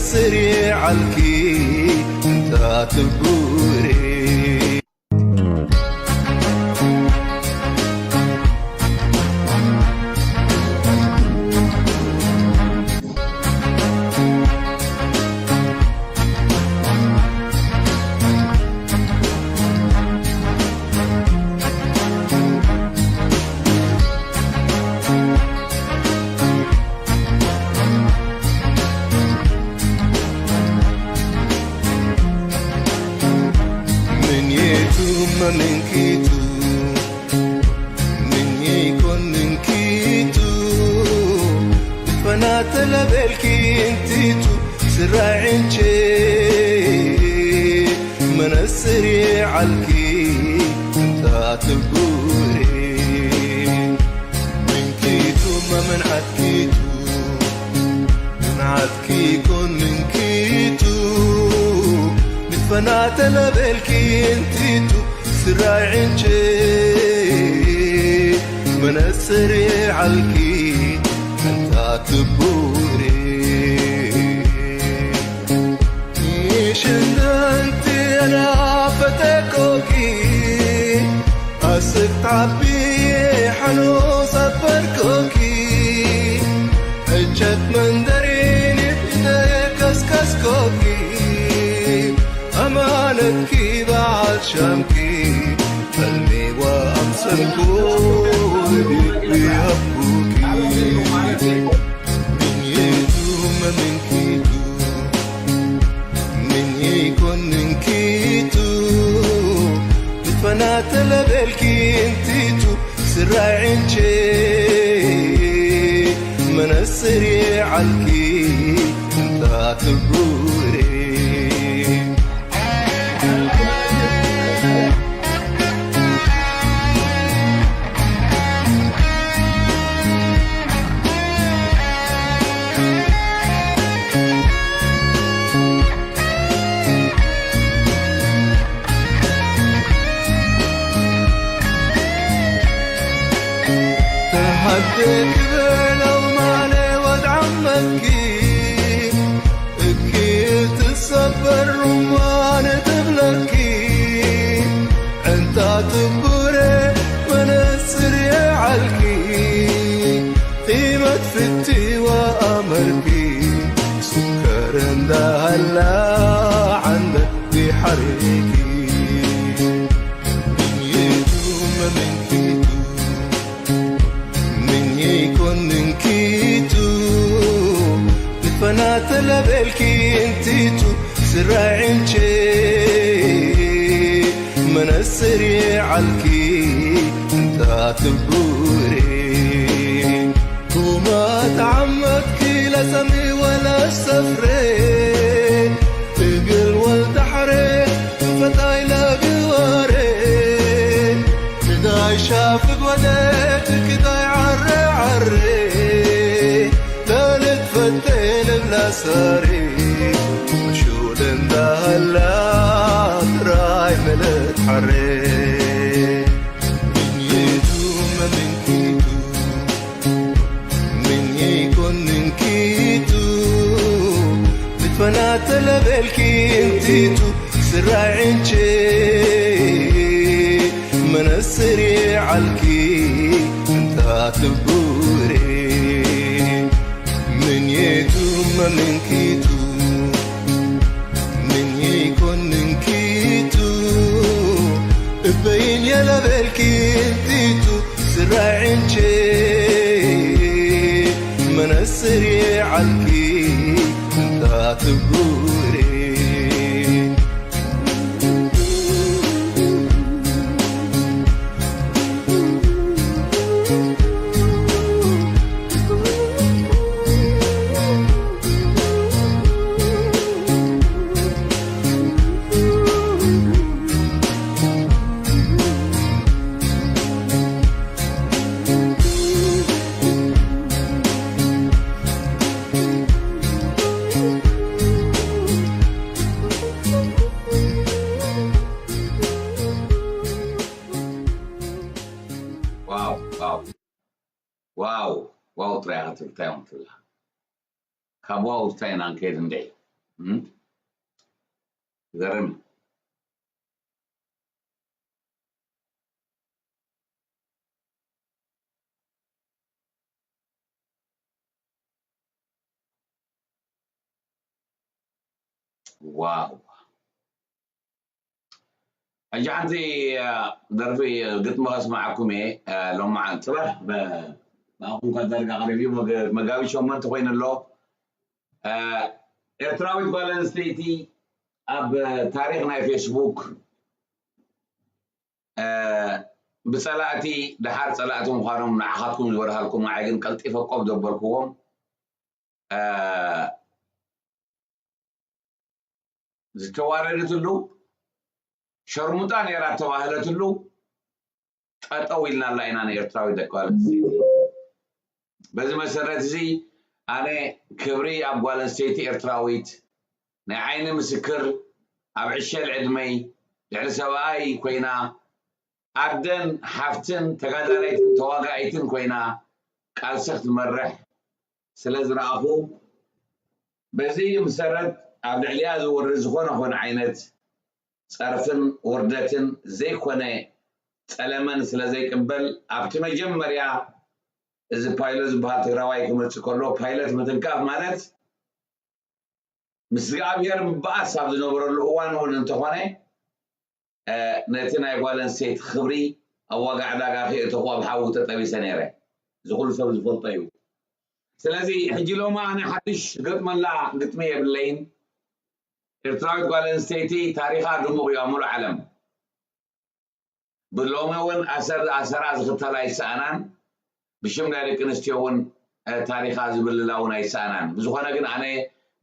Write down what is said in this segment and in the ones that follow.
ስሪዓልኪ እንታ ትቡሪ። ምንየቱ መምንኪቱ ምንየይኮን ምንኪቱ ፈናተለበልኪ እንቲቱ ስራይ ዕንቼ መነስር የዓልኪ እንታ ትቡሪ ምንኪቱ መመንዓትኪቱ ምንዓትኪ ኮን ምንኪቱ ምትፈናተለበልኪ እንቲቱ ስራይ ዕንቼ መነስር የዓልኪ እንታ ትቡሪ ሽንደንትናፈተኮኪ ኣስክታቢ ሓኖ ሰበርኮኪ ዕጨት መንደሪን ብተከስከስኮኪ ኣማነትኪ በዓል ሻምኪ ፈልሚዋ ኣምሰልኩ ልቢ ሃብኩኪ ምንየቱ መምንኪቱ ምንየይኮን ምንኪቱ ብትፈናተለበልኪ እንቲቱ ስራይ ዕንቼ መነስር የዓልኪ እንታ ትቡሪ ተሃደክ በለው ማለ ወድዓመኪ እኪ ትሰበር ሩማን ትብለኪ ዕንታ ትቡረ መነስር የዓልኪ ጢመት ፍትዋ ኣመርኪ ስከረ እንዳሃላ ዓንደት ቢሓሪኪ ምንየቱ መምንኪቱ ምንየይኮን ምንኪቱ ንፈናተለበልኪ እንቲቱ ስራይ ዕንቼ መነስር የዓልኪ እንታ ትቡሪ ቁመት ዓመትኪ ለሰሚ ወለ ሰፍሬ እግል ወልዳሕሬ ፈታይ ለግዋሬ ክዳይ ሻፍግ ወደት ክዳይ ዓረ ዓሬ ለልትፈቴ ልብላ ሳሪ መሹል እንዳሃላ ትራይ መለት ሓሬ ምንየቱ መምንኪቱ ምንየይኮን ምንኪቱ ብትፈናተለበልኪ እንቲቱ ስራይ ዕንቼ መነስር የዓልኪ እንታ ትቡሪ ምንየቱ መምንኪቱ ምንየይኮን ምንኪቱ እበይን የለበልኪ እንቲቱ ስራይ ዕንቼ መነስር የዓልኪ እንታ ትቡሪ ዋው ዋው ዋው ዋው ጥራይ ኢኻ ትብል፣ እንታይ እዮም ትብላ? ካብ ዋው እንታይ ኢና ንከይድ እንዴ? እም? ዝገርም። ዋው። ሕጂ ሓንቲ፣ እ፣ ደርፊ፣ እ፣ ግጥሚ ከስምዓኩም እየ፣ እ፣ ሎማዓንቲ ጽባሕ ብ-፣ ብኣኹም ከዳርጋ ቀሪብ እዩ። መግ-፣ መጋቢት ሸሞንተ ኮይኑ ኣሎ። እ፣ ኤርትራዊት ጓል ኣንስተይቲ ኣብ ታሪኽ ናይ ፌስቡክ፣ እ፣ ብጸላእቲ ደሓር ጸላእቲ ምዃኖም ንዓኻትኩም ዝበርሃልኩም፣ ንዓይ ግን ቀልጢፈ ቆብ ዘበልክዎም፣ እ፣ ዝተዋረደትሉ፣ ሸርሙጣ ነይራ እተባህለትሉ፣ ጠጠው ኢልናላ ኢና ንኤርትራዊት ደቂ ጓል ኣንስተይቲ። በዚ መሰረት እዚ ኣነ ክብሪ ኣብ ጓል ኣንስተይቲ ኤርትራዊት፣ ናይ ዓይኒ ምስክር፣ ኣብ ዕሸል ዕድመይ፣ ልዕሊ ሰብኣይ ኮይና፣ ኣደን ሓፍትን ተጋዳላይትን ተዋጋኢትን ኮይና ቃልሲ ክትመርሕ ስለ ዝረኣኹ፣ በዚ መሰረት ኣብ ልዕሊኣ ዝወርድ ዝኾነ ኾነ ዓይነት ጸርፍን ውርደትን ዘይኮነ ጸለመን ስለ ዘይቅበል፣ ኣብቲ መጀመርያ እዚ ፓይለት ዝበሃል ትግራዋይ ክመጽእ ከሎ፣ ፓይለት ምትንካፍ ማለት ምስ እግዚኣብሔር ምብኣስ ኣብ ዝነበረሉ እዋን እውን እንተኾነ፣ እ፣ ነቲ ናይ ጓል ኣንስተይቲ ክብሪ ኣብ ዋጋ ዕዳጋ ከየእተኹ ኣብ ሓዊ ተጠቢሰ ነይረ። እዚ ኩሉ ሰብ ዝፈልጦ እዩ። ስለዚ ሕጂ ሎሚ ኣነ ሓድሽ ገጥመላ ግጥሚ የብለይን። ኤርትራዊት ጓል ኣንስተይቲ ታሪኻ ድሙቕ እዩ ኣብ ሙሉእ ዓለም። ብሎሚ እውን ኣሰር-፣ ኣሰራ ዝኽተላ ኣይሰኣናን። ብሽም ናይ ደቂ ኣንስትዮ እውን፣ እ፣ ታሪኻ ዝብልላ እውን ኣይሰኣናን። ብዝኾነ ግን ኣነ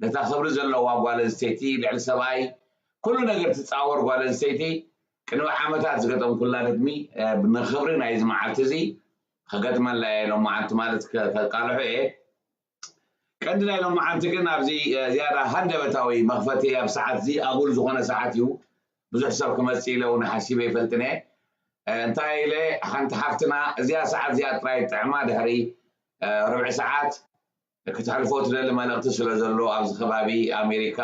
ነታ ክብሪ ዘለዋ ጓል ኣንስተይቲ፣ ልዕሊ ሰብኣይ ኩሉ ነገር ትጻወር ጓል ኣንስተይቲ፣ ቅድሚ ዓመታት ዝገጠምኩላ ግጥሚ፣ እ፣ ንኽብሪ ናይዚ መዓልቲ እዚ ክገጥመላ እየ ሎመዓንቲ ማለት ከ-፣ ከቃልሖ እየ። ቀንዲ ናይ ሎመዓንቲ ግን ኣብዚ፣ እ፣ ዝያዳ ሃንደበታዊ መኽፈቲ ኣብ ሰዓት እዚ ኣጉል ዝኾነ ሰዓት እዩ። ብዙሕ ሰብ ክመጽእ ኢለ እውን ሓሲበ ኣይፈልጥን እየ። እ፣ እንታይ ኢለ፣ ሓንቲ ሓፍትና እዚኣ ሰዓት እዚኣ ጥራይ ጥዕማ፣ ድሕሪ፣ እ፣ ርብዒ ሰዓት ክተሕልፎ ትደሊ መልእኽቲ ስለ ዘሎ ኣብዚ ከባቢ ኣሜሪካ፣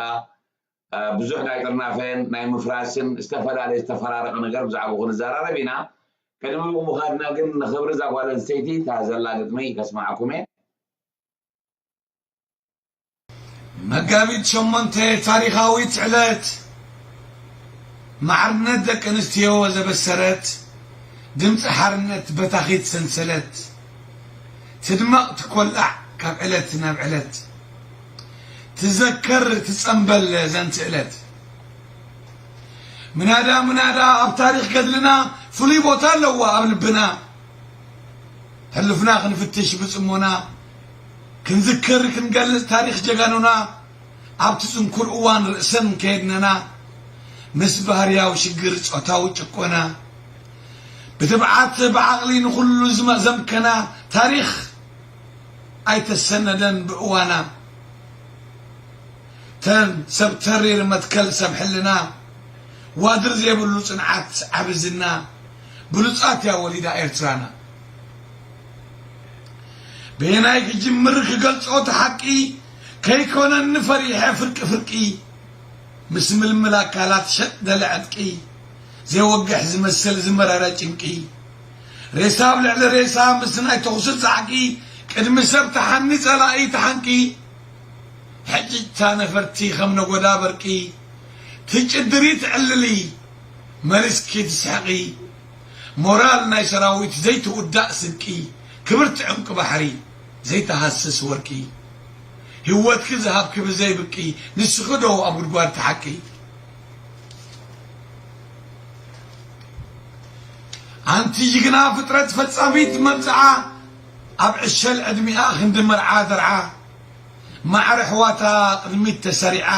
እ፣ ብዙሕ ናይ ጥርናፈን ናይ ምፍራስን ዝተፈላለየ ዝተፈራረቐ ነገር ብዛዕባኡ ክንዘራረብ ኢና። ቅድሚ ምዃድና ግን ንኽብሪ እዛ ጓል ኣንስተይቲ እታ ዘላ ግጥሚ ከስምዓኩም እየ። መጋቢት ሸሞንተ ታሪኻዊት ዕለት፣ ማዕርነት ደቂ ኣንስትዮ ዘበሰረት፣ ድምፂ ሓርነት በታኺት ሰንሰለት፣ ትድመቕ ትኮላዕ ካብ ዕለት ናብ ዕለት፣ ትዘከር ትጸንበል ዘንቲ ዕለት። ምናዳ ምናዳ ኣብ ታሪኽ ገድልና ፍሉይ ቦታ ኣለዋ ኣብ ልብና። ሕሉፍና ክንፍትሽ ብጽሞና፣ ክንዝክር ክንገልጽ ታሪኽ ጀጋኑና፣ ኣብቲ ጽንኩር እዋን ርእሰን ከየድነና፣ ምስ ባህርያዊ ሽግር ጾታዊ ጭቆና፣ ብትብዓት ብዓቕሊ ንኹሉ ዝመ-፣ ዘምከና ታሪኽ ኣይተሰነደን ብእዋና። ተን ሰብ ተሪር መትከል ሰብ ሕልና፣ ዋድር ዘይብሉ ጽንዓት ዓቢ ዝና፣ ብሉጻት እያ ወሊዳ ኤርትራና። በየናይ ክጅምር ክገልጾ እቲ ሓቂ፣ ከይኮነኒ ፈሪሐ ፍርቂ ፍርቂ፣ ምስ ምልምል ኣካላት ሸጥ ደለ ዕጥቂ፣ ዘይወግሕ ዝመስል ዝመረረ ጭንቂ፣ ሬሳ ኣብ ልዕሊ ሬሳ ምስ ናይ ተኹሲ ጻዕቂ፣ ቅድሚ ሰብ ተሓኒ ጸላኢ ተሓንቂ፣ ሕጭጭታ ነፈርቲ ከም ነጎዳ በርቂ፣ ትጭድሪ ትዕልሊ፣ መሊስኪ ትስሕቂ፣ ሞራል ናይ ሰራዊት ዘይትውዳእ ስንቂ፣ ክብርቲ ዕንቂ ባሕሪ ዘይትሃስስ ወርቂ፣ ህይወትኪ ዝሃብኪ ብዘይ ብቂ፣ ንስኺ ዶ ኣብ ጉድጓድ ትሓቂ? ኣንቲ ጅግና ፍጥረት ፈጻሚት መብጽዓ፣ ኣብ ዕሸል ዕድሚኣ ክንዲ መርዓ ደርዓ፣ ማዕረ ኣሕዋታ ቅድሚት ተሰሪዓ፣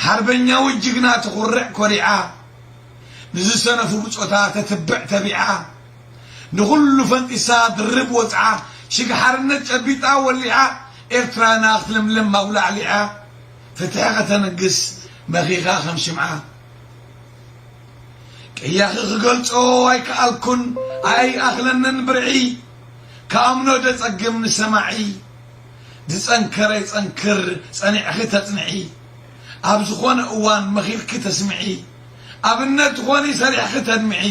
ሓርበኛዊት ጅግና ትኹርዕ ኮሪዓ፣ ንዝሰነፉ ብጾታ ተትብዕ ተቢዓ፣ ንኹሉ ፈንጢሳ ድርብ ወጽዓ፣ ሽግ ሓርነት ጨቢጣ ወሊዓ፣ ኤርትራና ክትልምልም ኣውላዕሊዓ፣ ፍትሒ ከተንግስ መኺኻ ከም ሽምዓ። ቅያኺ ክገልጾ ኣይከኣልኩን፣ ኣይኣኽለንን ብርዒ፣ ክኣምኖ ደጸግም ንሰማዒ። ዝጸንከረ ይጸንክር፣ ጸኒዕኺ ተጽንዒ። ኣብ ዝኾነ እዋን መኺርኪ ተስምዒ፣ ኣብነት ትኾኒ ሰሪሕኺ ተድምዒ፣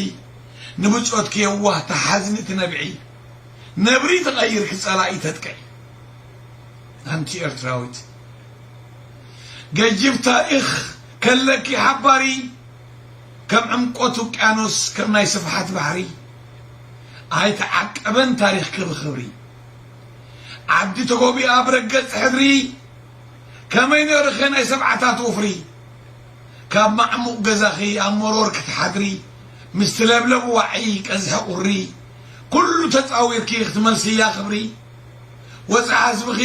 ንብጾትኪ የዋህ ተሓዝኒ ትነብዒ፣ ነብሪ ትቐይርኪ ጸላኢ ተጥቅዒ። ኣንቲ ኤርትራዊት ገጅፍ ታሪኽ ከለኪ ሓባሪ፣ ከም ዕምቆት ውቅያኖስ ከም ናይ ስፍሓት ባሕሪ ኣይተዓቀበን ታሪኽኪ ብኽብሪ። ዓዲ ተጎቢኣ ብረገጽ ሕድሪ ከመይ ነርኸ ናይ ሰብዓታት ወፍሪ? ካብ ማዕሙቕ ገዛኺ ኣብ መሮር ክትሓድሪ፣ ምስቲ ለብለብ ዋዒ ቀዝሒ ቁሪ፣ ኩሉ ተጻዊርኪ ክትመልስያ ክብሪ። ወጽዓ ህዝብኺ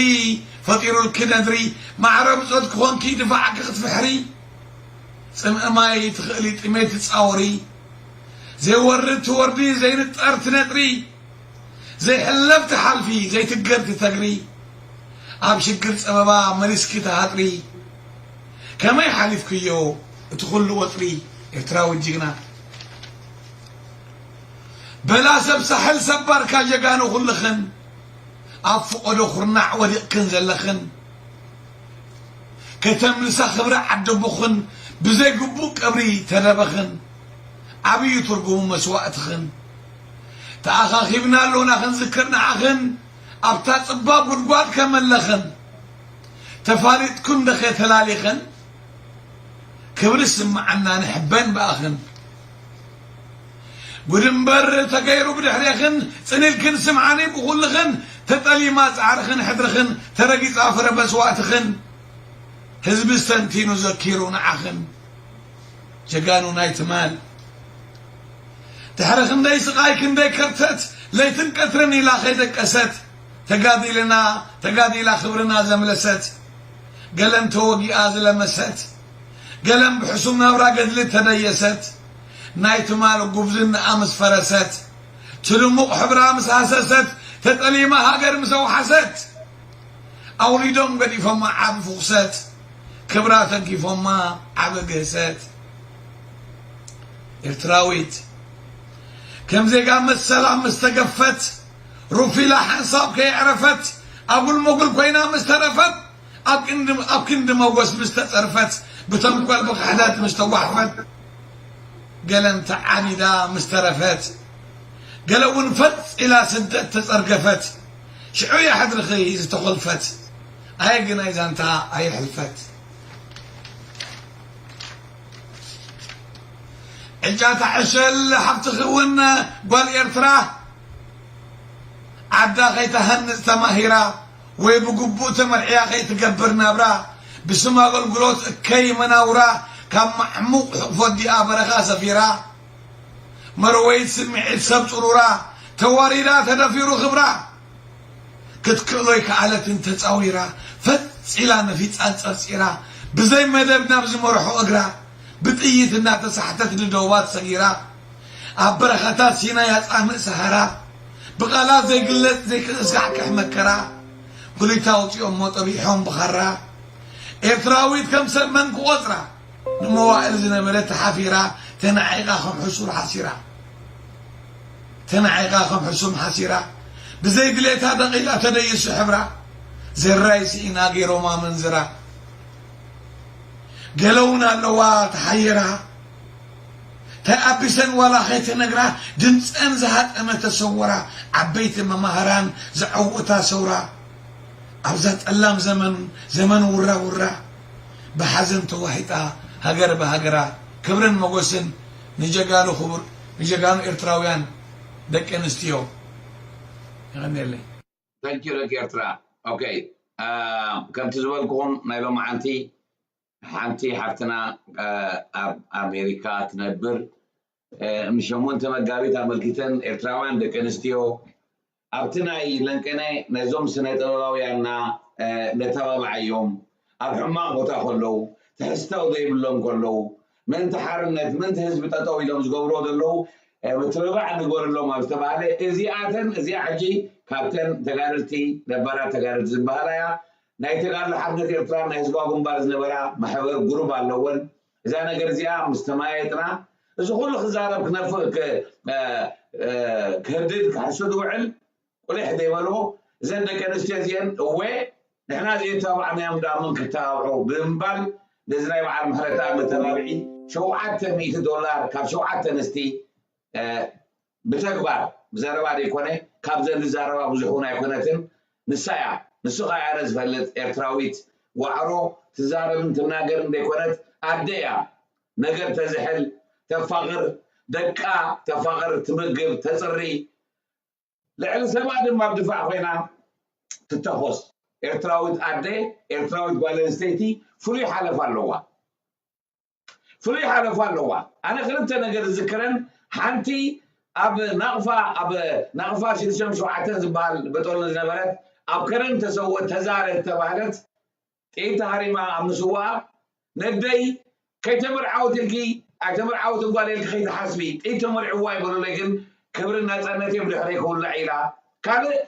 ፈጢሩልኪ ነድሪ፣ ማዕረ ብጾት ክኾንኪ ድፋዕኪ ክትፍሕሪ። ጽምኢ ማይ ትኽእሊ ጥሜት ትጻወሪ፣ ዘይወርድ ትወርዲ ዘይንጠር ትነጥሪ። ዘይሕለፍ ትሓልፊ ዘይትገር ትተግሪ፣ ኣብ ሽግር ጸበባ መሊስኪ ትሃጥሪ። ከመይ ሓሊፍክዮ እቲ ኩሉ ወጥሪ ኤርትራዊ ጅግና? በላ ሰብ ሳሕል ሰባርካ ጀጋኑ ኩልኽን፣ ኣብ ፍቐዶ ኩርናዕ ወዲቕክን ዘለኽን፣ ከተምልሳ ክብሪ ዓደቦኽን ብዘይ ግቡእ ቀብሪ ተደበኽን። ዓብዩ ትርጉሙ መስዋእትኽን። ተኣኻኺብና ኣሎና ክንዝክር ንዓኽን ኣብታ ጽባብ ጉድጓድ ከመለኽን። ተፋሊጥክን ደኸ ተላሊኽን? ክብሪ ስምዓና ንሕበን ብኣኽን። ጉድ እምበር ተገይሩ ብድሕሬኽን ጽን ኢልክን ስምዓኒ ብኹልኽን። ተጠሊማ ጻዕርኽን ሕድርኽን ተረጊጻ ፍረ መስዋእትኽን። ህዝቢ ስተንቲኑ ዘኪሩ ንዓኽን ጀጋኑ ናይ ትማል። ድሕሪ ክንደይ ስቓይ ክንደይ ከርተት ለይትን ቀትርን ኢላ ከይደቀሰት ተጋዲልና ተጋዲላ ክብርና ዘምለሰት። ገለን ተወጊኣ ዝለመሰት ገለን ብሕሱም ናብራ ገድሊ ተደየሰት። ናይ ትማል ጉብዝናኣ ምስ ፈረሰት ትልሙቕ ሕብራ ምስ ሃሰሰት ተጠሊማ ሃገር ምስ ኣውሓሰት። ኣውሊዶም ገዲፎማ ዓቢ ፍቑሰት ክብራ ተንኪፎማ ዓቢ ግህሰት። ኤርትራዊት ከም ዜጋ መሰላ ምስ ተገፈት ሩፊላ ሓንሳብ ከየዕረፈት ኣጉል መጉል ኮይና ምስ ተረፈት ኣብ ክንዲ ኣብ ክንዲ መጎስ ምስ ተጸርፈት ብተንኮል ብክሕደት ምስ ተጓሕፈት ገለን ተዓቢዳ ምስ ተረፈት ገለ እውን ፈጽ ኢላ ስደት ተጸርገፈት ሽዑ እያ ሕድርኺ ዝተኾልፈት ኣየ ግናይ ዛንታ ኣየ ሕልፈት። ዕጫታ ዕሸል ሓፍትኺ እውን ጓል ኤርትራ ዓዳ ከይትሃንጽ ተማሂራ ወይ ብግቡእ ተመርዕያ ከይትገብር ናብራ ብስም ኣገልግሎት እከይ መናውራ ካብ ማዕሙቕ ሕቕፎ ኣዲኣ በረኻ ሰፊራ መረወይት ስምዒት ሰብ ጽሩራ ተዋሪዳ ተደፊሩ ክብራ ክትክእሎ ኣይከኣለትን ተጻዊራ ፈጺላ ነፊጻ ጸርጺራ ብዘይ መደብ ናብ ዝመርሖ እግራ ብጥይት እናተሳሕተት ንደውባት ሰጊራ ኣብ በረኻታት ሲናይ ኣጻምእ ሰሃራ ብቓላት ዘይግለጽ ዘይክእስካሕክሕ መከራ ጉሊታ ኣውጺኦሞ ጠቢሖም ብኻራ ኤርትራዊት ከም ሰብ መን ክቖጽራ ንመዋእል ዝነበረት ተሓፊራ ተናዒቓ ከም ሕሱር ሓሲራ ተናዒቓ ከም ሕሱም ሓሲራ ብዘይ ድሌታ ደቒላ ተደይሱ ሕብራ ዘራይ ስኢና ገይሮማ መንዝራ ገለ እውን ኣለዋ ተሓይራ ተኣቢሰን ዋላ ከይተነግራ ድምፀን ዝሃጠመ ተሰወራ ዓበይቲ መማህራን ዘዐውታ ሰውራ ኣብዛ ጠላም ዘመን ዘመን ውራ ውራ ብሓዘን ተዋሒጣ ሃገር ብሃገራ ክብርን መጎስን ንጀጋኑ ክቡር ንጀጋኑ ኤርትራውያን ደቂ ኣንስትዮ የቐንየለይ። Thank you ደቂ ኤርትራ። ኦኬ ከምቲ ዝበልኩኹም ናይ ሎማዓንቲ ሓንቲ ሓፍትና ኣብ ኣሜሪካ ትነብር ንሸሞንተ መጋቢት ኣመልኪተን ኤርትራውያን ደቂ ኣንስትዮ ኣብቲ ናይ ለንቀነ ነዞም ስነ ጥበባውያንና ነተባብዓዮም ኣብ ሕማቕ ቦታ ከለዉ ትሕዝተው ዘይብሎም ከለዉ ምእንቲ ሓርነት ምእንቲ ህዝቢ ጠጠው ኢሎም ዝገብርዎ ዘለዉ ምትብባዕ ንግበረሎም ኣብ ዝተባህለ እዚኣተን እዚኣ ሕጂ ካብተን ተጋደልቲ ነባራት ተጋደልቲ ዝበሃላ እያ ናይ ተጋድሎ ሓርነት ኤርትራ ናይ ህዝባዊ ግንባር ዝነበራ ማሕበር ጉሩብ ኣለወን እዛ ነገር እዚኣ ምስ ተመያየጥና እዚ ኩሉ ክዛረብ ክነፍእ ክህድድ ክሕሱ ዝውዕል ቁሊሕ ዘይበልዎ እዘን ደቂ ኣንስትዮ እዚአን እወ ንሕና ዘይተባዕናዮም ደኣ መን ክተባብዖ ብምባል ነዚ ናይ በዓል ምሕረተኣብ መተባብዒ ሸውዓተ ሚእቲ ዶላር ካብ ሸውዓተ ኣንስቲ ብተግባር ብዘረባ ዘይኮነ ካብዘን ዝዛረባ ብዙሕ እውን ኣይኮነትን። ንሳ እያ ንሱ ከኣ ኣነ ዝፈልጥ ኤርትራዊት ዋዕሮ ትዛረብን ትናገርን ዘይኮነት ኣደ እያ። ነገር ተዝሕል፣ ተፋቕር፣ ደቃ ተፋቕር፣ ትምግብ፣ ተጽሪ፣ ልዕሊ ሰባ ድማ ኣብ ድፋዕ ኮይና ትተኾስ ኤርትራዊት ኣደ፣ ኤርትራዊት ጓል ኣንስተይቲ ፍሉይ ሓለፋ ኣለዋ። ፍሉይ ሓለፋ ኣለዋ። ኣነ ክልተ ነገር ዝዝክረን፣ ሓንቲ ኣብ ናቕፋ፣ ኣብ ናቕፋ ሽዱሽተ ሸውዓተ ዝበሃል በጦሎ ዝነበረት ኣብ ከረን ተሰወት ተዛረ ዝተባህለት ጥይት ተሃሪማ ኣብ ምስዋኣ ነደይ ከይተመርዓወት ኢልኪ ኣይተመርዓወትን ጓል ኢልኪ ከይትሓስቢ ጥይት ተመርዕዋ ይበሉለይ ግን ክብርን ናፃነትን ብድሕረይ ክውላዕ ኢላ ካልእ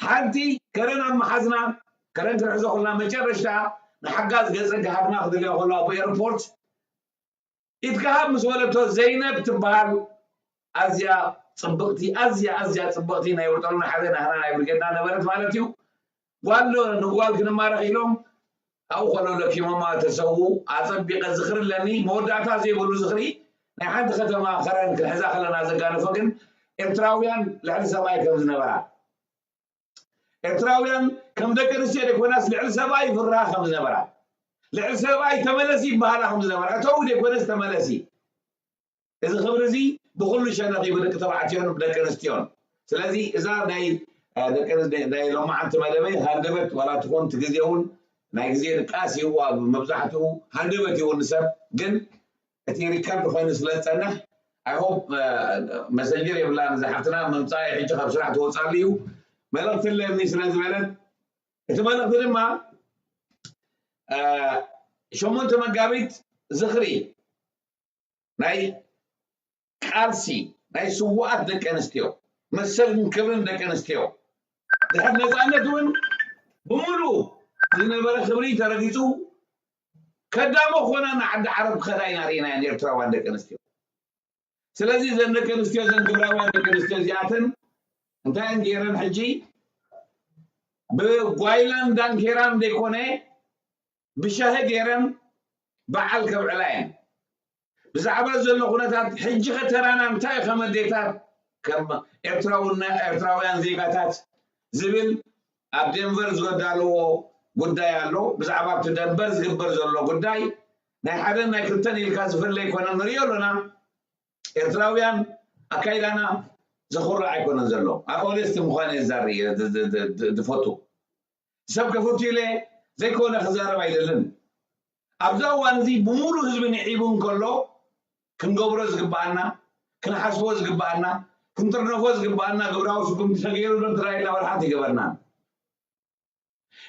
ሓንቲ ከረን ኣብ መሓዝና ከረን ክንሕዞ ከለና መጨረሽታ ንሓጋዝ ገፀ ገሃድና ክድልዮ ከሎ ኣብ ኤርፖርት ኢትካ ሃብ ምስ በለቶ ዘይነብ ትበሃል ኣዝያ ፅብቕቲ ኣዝያ ኣዝያ ፅብቕቲ ናይ ወጠሉና ሓደ ናህና ናይ ብርጌድና ነበረት ማለት እዩ ጓል ንጓል ክንማረኽ ኢሎም ኣብኡ ከሎ ለኪሞማ ተሰዉ ኣፀቢቐ ዝኽሪ ኣለኒ መወዳእታ ዘይብሉ ዝኽሪ ናይ ሓንቲ ከተማ ከረን ክንሕዛ ከለና ዘጋነፎ ግን ኤርትራውያን ልዕሊ ሰብኣይ ከም ዝነበራ ኤርትራውያን ከም ደቂ ኣንስትዮ ዘይኮናስ ልዕሊ ሰብኣይ ይፍርሃ ከም ዝነበራ ልዕሊ ሰብኣይ ተመለሲ ይበሃላ ከም ዝነበራ እተው ዘይኮነስ ተመለሲ እዚ ክብሪ እዚ ብኩሉ ሸነኽ እዩ ብደቂ ተባዕትዮን ብደቂ ኣንስትዮን ስለዚ እዛ ናይ ደቂ ናይ ሎማዓንቲ መደበይ ሃንደበት ዋላ ትኾን እቲ ግዜ እውን ናይ ግዜ ድቃስ እዩ ኣብ መብዛሕትኡ ሃንደበት እዩ ንሰብ ግን እቲ ሪከርድ ኮይኑ ስለ ዝፀንሕ I hope መሰንጀር የብላን እዛ ሓፍትና ምምፃእ ሕጂ ካብ ስራሕ ትወፃሉ እዩ መልእክቲ ኣለኒ ስለ ዝበለት እቲ መልእክቲ ድማ ሸሞንተ መጋቢት ዝኽሪ ናይ ቃልሲ ናይ ስውኣት ደቂ ኣንስትዮ መሰልን ክብርን ደቂ ኣንስትዮ ድሕር ነፃነት እውን ብምሉእ ዝነበረ ክብሪ ተረጊፁ ከዳሞ ክኾና ንዓዲ ዓረብ ክኸዳ ኢና ርኢናየን ኤርትራውያን ደቂ ኣንስትዮ ስለዚ እዘን ደቂ ኣንስትዮ እዘን ግብራውያን ደቂ ኣንስትዮ እዚኣተን እንታይ እየን ገይረን ሕጂ ብጓይላን ዳንኬራን ዘይኮነ ብሻሂ ገይረን በዓል ከብዕላ እየን ብዛዕባ ዘሎ ኩነታት ሕጂ ከተራና እንታይ ከም ኣዴታት ከም ኤርትራውያን ዜጋታት ዝብል ኣብ ዴንቨር ዝወዳለዎ ጉዳይ ኣሎ ብዛዕባ ኣብቲ ደንበር ዝግበር ዘሎ ጉዳይ ናይ ሓደን ናይ ክልተን ኢልካ ዝፍለ ኣይኮነን ንሪኦ ኣለና ኤርትራውያን ኣካይዳና ዘኹርዕ ኣይኮነን ዘሎ ኣኮሌስቲ ምዃነ የዛሪ ዝፈቱ ሰብ ከፈቱ ኢለ ዘይኮነ ክዛረብ ኣይደልን ኣብዛ እዋን እዚ ብምሉእ ህዝቢ ንዒቡ እንከሎ ክንገብሮ ዝግበኣና ክንሓስቦ ዝግበኣና ክንጥርነፎ ዝግበኣና ግብራዊ ስጉምቲ ተገይሩ ዶ ትራይ እናበል ሓንቲ ይገበርና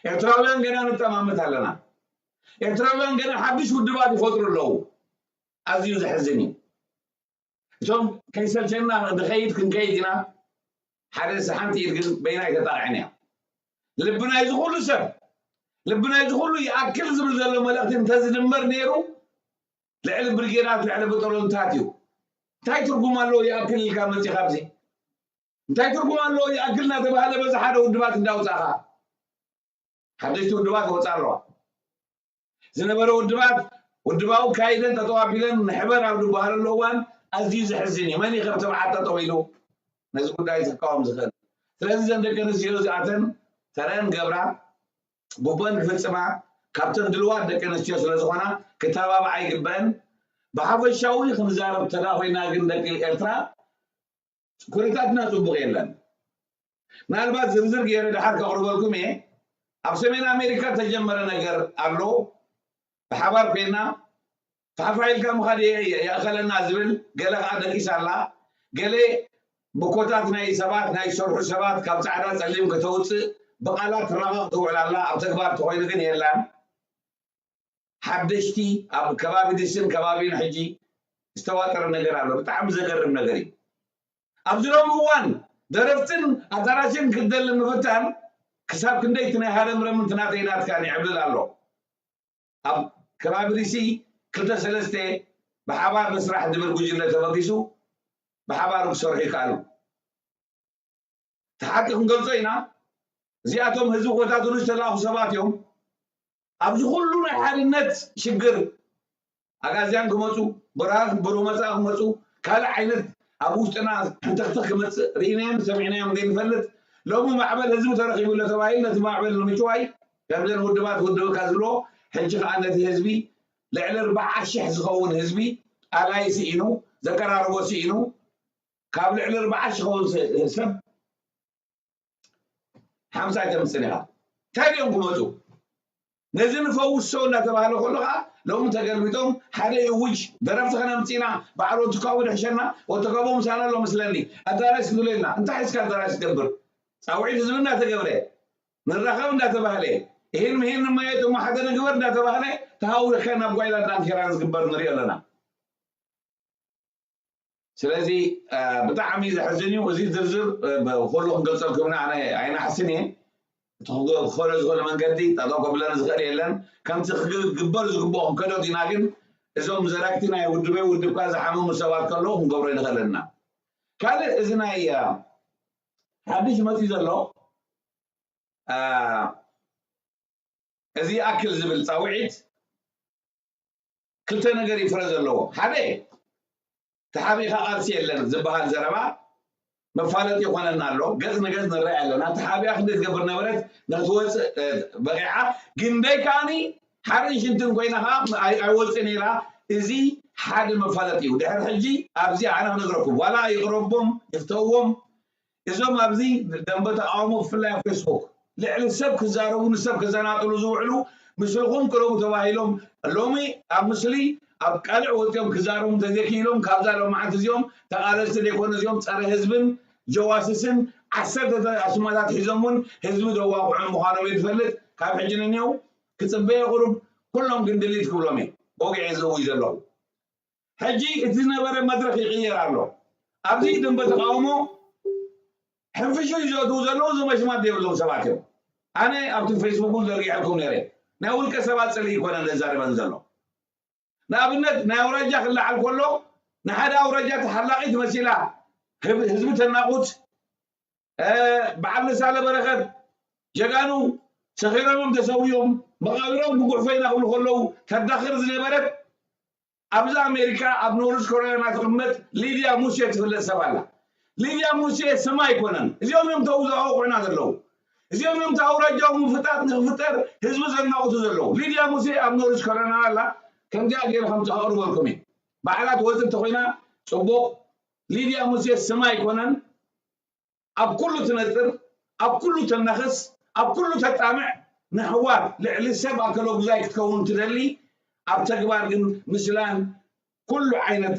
ኤርትራውያን ገና ንጠማመት ኣለና ኤርትራውያን ገና ሓድሽ ውድባት ይፈጥሩ ኣለዉ ኣዝዩ ዘሕዝን እዩ እቶም ከይሰልቸና ንኸይድ ክንከይድ ኢና ሓደ ሓንቲ ኢድ ግን በይና ኣይተጣቕዕን እያ ልቢ ናይዚ ኩሉ ሰብ ልቢ ናይዚ ኩሉ ይኣክል ዝብል ዘሎ መልእኽቲ እንተዝድመር ነይሩ ልዕሊ ብርጌዳት ልዕሊ ብጠሎንታት እዩ እንታይ ትርጉም ኣለዎ ይኣክል ኢልካ መፂኻ ኣብዚ እንታይ ትርጉም ኣለዎ ይኣክል እናተባህለ በዚ ሓደ ውድባት እንዳውፃእኻ ሓደሽቲ ውድባት ይወፃ ኣለዋ ዝነበረ ውድባት ውድባዊ ካይደን ጠጠው ኣቢለን ንሕበር ኣብ ዝበሃለሉ እዋን ኣዝዩ ዘሕዝን እዩ መን ከም ትብዓት ጠጠው ኢሉ ነዚ ጉዳይ ዝቃወም ዝኽእል ስለዚ ዘን ደቂ ኣንስትዮ እዚኣተን ተረን ገብራ ግቦን ክፍፅማ ካብተን ድልዋት ደቂ ኣንስትዮ ስለ ዝኾና ክተባብዓ ይግበአን ብሓፈሻዊ ክንዛረብ ተዳ ኮይና ግን ደቂ ኤርትራ ኩነታትና ፅቡቕ የለን ምናልባት ዝርዝር ገይረ ድሓር ከቕርበልኩም እየ ኣብ ሰሜን ኣሜሪካ ተጀመረ ነገር ኣሎ ብሓባር ኮይና ፋሕፋሕ ኢልካ ምኻድ የእኸለና ዝብል ገለ ከዓ ደቂሳ ኣላ ገለ ብኮታት ናይ ሰባት ናይ ዝሰርሑ ሰባት ካብ ፃዕዳ ፀሊም ከተውፅእ ብቃላት ትራቐቕ ትውዕል ኣላ ኣብ ተግባር ተኮይኑ ግን የላን ሓደሽቲ ኣብ ከባቢ ድስን ከባቢን ሕጂ ዝተዋጠረ ነገር ኣሎ ብጣዕሚ ዘገርም ነገር እዩ ኣብዚ ሎም እዋን ደረፍትን ኣዳራሽን ክደሊ ምፍታን ክሳብ ክንደይ እቲ ናይ ሃረምረምን ትናተይ ናትካን ይዕብልል ኣሎ ኣብ ከባቢ ሪሲ ክልተ ሰለስተ ብሓባር ንስራሕ ዝብል ጉጅለ ተበጊሱ ብሓባር ክሰርሑ ይከኣሉ እቲ ሓቂ ክንገልጾ ኢና እዚኣቶም ህዝቢ ኮታትሉ ዝተላእኹ ሰባት እዮም ኣብዚ ኩሉ ናይ ሓድነት ሽግር ኣጋዝያን ክመፁ፣ ብርሃን ብሩመፃ ክመፁ፣ ካልእ ዓይነት ኣብ ውሽጥና ሕንተኽተኽ ክመፅእ ርኢናዮም ሰሚዕናዮም ዘይንፈልጥ፣ ሎሚ ማዕበል ህዝቢ ተረኺቡ ኣሎ ተባሂሉ ነቲ ማዕበል ንምጭዋይ ከምዘን ውድባት ውድብካ ዝብሎ፣ ሕጂ ከዓ ነቲ ህዝቢ ልዕሊ ኣርባዓ ሽሕ ዝኸውን ህዝቢ ኣላይ ስኢኑ፣ ዘቀራርቦ ስኢኑ፣ ካብ ልዕሊ ኣርባዓ ሽሕ ዝኸውን ሰብ ሓምሳ ኣይተምፅን ኢኻ። እንታይ ድኦም ክመፁ? ነዚ ንፈውሶ እናተባህለ ከሎ ከዓ ሎሚ ተገልቢጦም ሓደ ይውጅ ደረፍቲ ከነምፅእና በዓል ወትካቡ ድሕሸና ወተካቡ ምሳና ኣሎ መስለኒ ኣዳራሽ ክትብሎ ኢልና እንታይ ሒዝካ ኣዳራሽ ትገብር? ፃውዒት ህዝቢ እናተገብረ ንራኸብ እንዳተባህለ ይሄን ምሄን ንማየጥ እሞ ሓደ ንግበር እንዳተባህለ ተሃዊኽካ ናብ ጓይላ እንዳንኬራ ዝግበር ንሪኦ ኣለና። ስለዚ ብጣዕሚ ዘሕዝን እዩ። እዚ ዝርዝር ኩሉ ክንገልፀልኩም ኢና ኣነ ኣይናሕስን እየ። እቲ ክኸሎ ዝኽእል መንገዲ ጠጠው ከብለኒ ዝኽእል የለን። ከምቲ ክግበር ዝግብኦ ክንከዶ ኢና ግን እዞም ዘረግቲ ናይ ውድበይ ውድብካ ዝሓመሙ ሰባት ከለዉ ክንገብሮ ይንኽእል ኣለና። ካልእ እዚ ናይ ሓድሽ መፂኡ ዘሎ እዚ ይኣክል ዝብል ፃውዒት ክልተ ነገር እዩ ፍረ ዘለዎ። ሓደ ተሓቢእካ ቃልሲ የለን ዝበሃል ዘረባ መፋለጢ ይኾነና ኣሎ። ገፅ ንገፅ ንረኣይ ኣለና። ተሓቢኣ ክንደይ ትገብር ነበረት ንክትወፅእ በቂዓ። ግንደይ ከዓኒ ሓርን ሽንትን ኮይና ከዓ ኣይወፅእን ኢላ። እዚ ሓደ መፋለጢ እዩ። ድሕር ሕጂ ኣብዚ ኣነ ክነግረኩም ዋላ ይቕረቦም ይፍተዎም እዞም ኣብዚ ደንበ ተቃውሞ ብፍላይ ኣብ ፌስቡክ ልዕሊ ሰብ ክዛረቡ ንሰብ ክዘናጥሉ ዝውዕሉ ምስልኹም ቅረቡ ተባሂሎም ሎሚ ኣብ ምስሊ ኣብ ቃልዕ ወፂኦም ክዛረቡ እንተዘይክኢሎም ካብዛ ሎማዓንቲ እዚኦም ተቃለስቲ ዘይኮኑ እዚኦም ፀረ ህዝብን ጀዋስስን ዓሰርተ ኣስማታት ሒዞም እውን ህዝቢ ዘዋቅዑ ምዃኖም እየ ዝፈልጥ። ካብ ሕጂ ንኔው ክፅበየ ቁሩብ ኩሎም ግን ድሊት ክብሎም እየ ወግዐ ዝእውይ ዘለኹ። ሕጂ እቲ ዝነበረ መድረኽ ይቕየር ኣሎ። ኣብዚ ደንበ ተቃውሞ ሕንፍሹ ይዘእትዉ ዘለዉ እዚ መሽማት ዘይብሎም ሰባት እዮም። ኣነ ኣብቲ ፌስቡክ እውን ዘርጊሐልኩም ነይረ። ናይ ውልቀ ሰባት ፅልኢ ይኮነ ዘዛርበን ዘሎ። ንኣብነት ናይ ኣውራጃ ክለዓል ከሎ ንሓደ ኣውራጃ ተሓላቒት መሲላ ህዝቢ ተናቑት በዓል ንሳለ በረኸት ጀጋኑ ሰኺሮም እዮም ተሰዊኦም መቓብሮም ብጉዕፎ ኢና ክብሉ ከለዉ ተዳኽር ዝነበረት ኣብዚ ኣሜሪካ ኣብ ኖርዝ ኮሪና ትቕመጥ ሊድያ ሙሴ ትፍለጥ ሰብ ኣላ። ሊድያ ሙሴ ስማ ኣይኮነን። እዚኦም እዮም ተውዛኦ ኮይና ዘለዉ። እዚኦም እዮም ተኣውራጃዊ ምፍጣጥ ንክፍጠር ህዝቢ ዘናቑቱ ዘለዉ። ሊድያ ሙሴ ኣብ ኖርዝ ኮሪና ኣላ። ከምዚኣ ገይረ ከም ተቕርበልኩም እየ። ባዕላ ትወፅእ እንተኮይና ፅቡቕ። ሊድያ ሙሴ ስማ ኣይኮነን። ኣብ ኩሉ ትነጥር፣ ኣብ ኩሉ ተናኽስ፣ ኣብ ኩሉ ተጣምዕ ንሕዋት ልዕሊ ሰብ ኣከለጉዛይ ክትከውን ትደሊ ኣብ ተግባር ግን ምስላን ኩሉ ዓይነት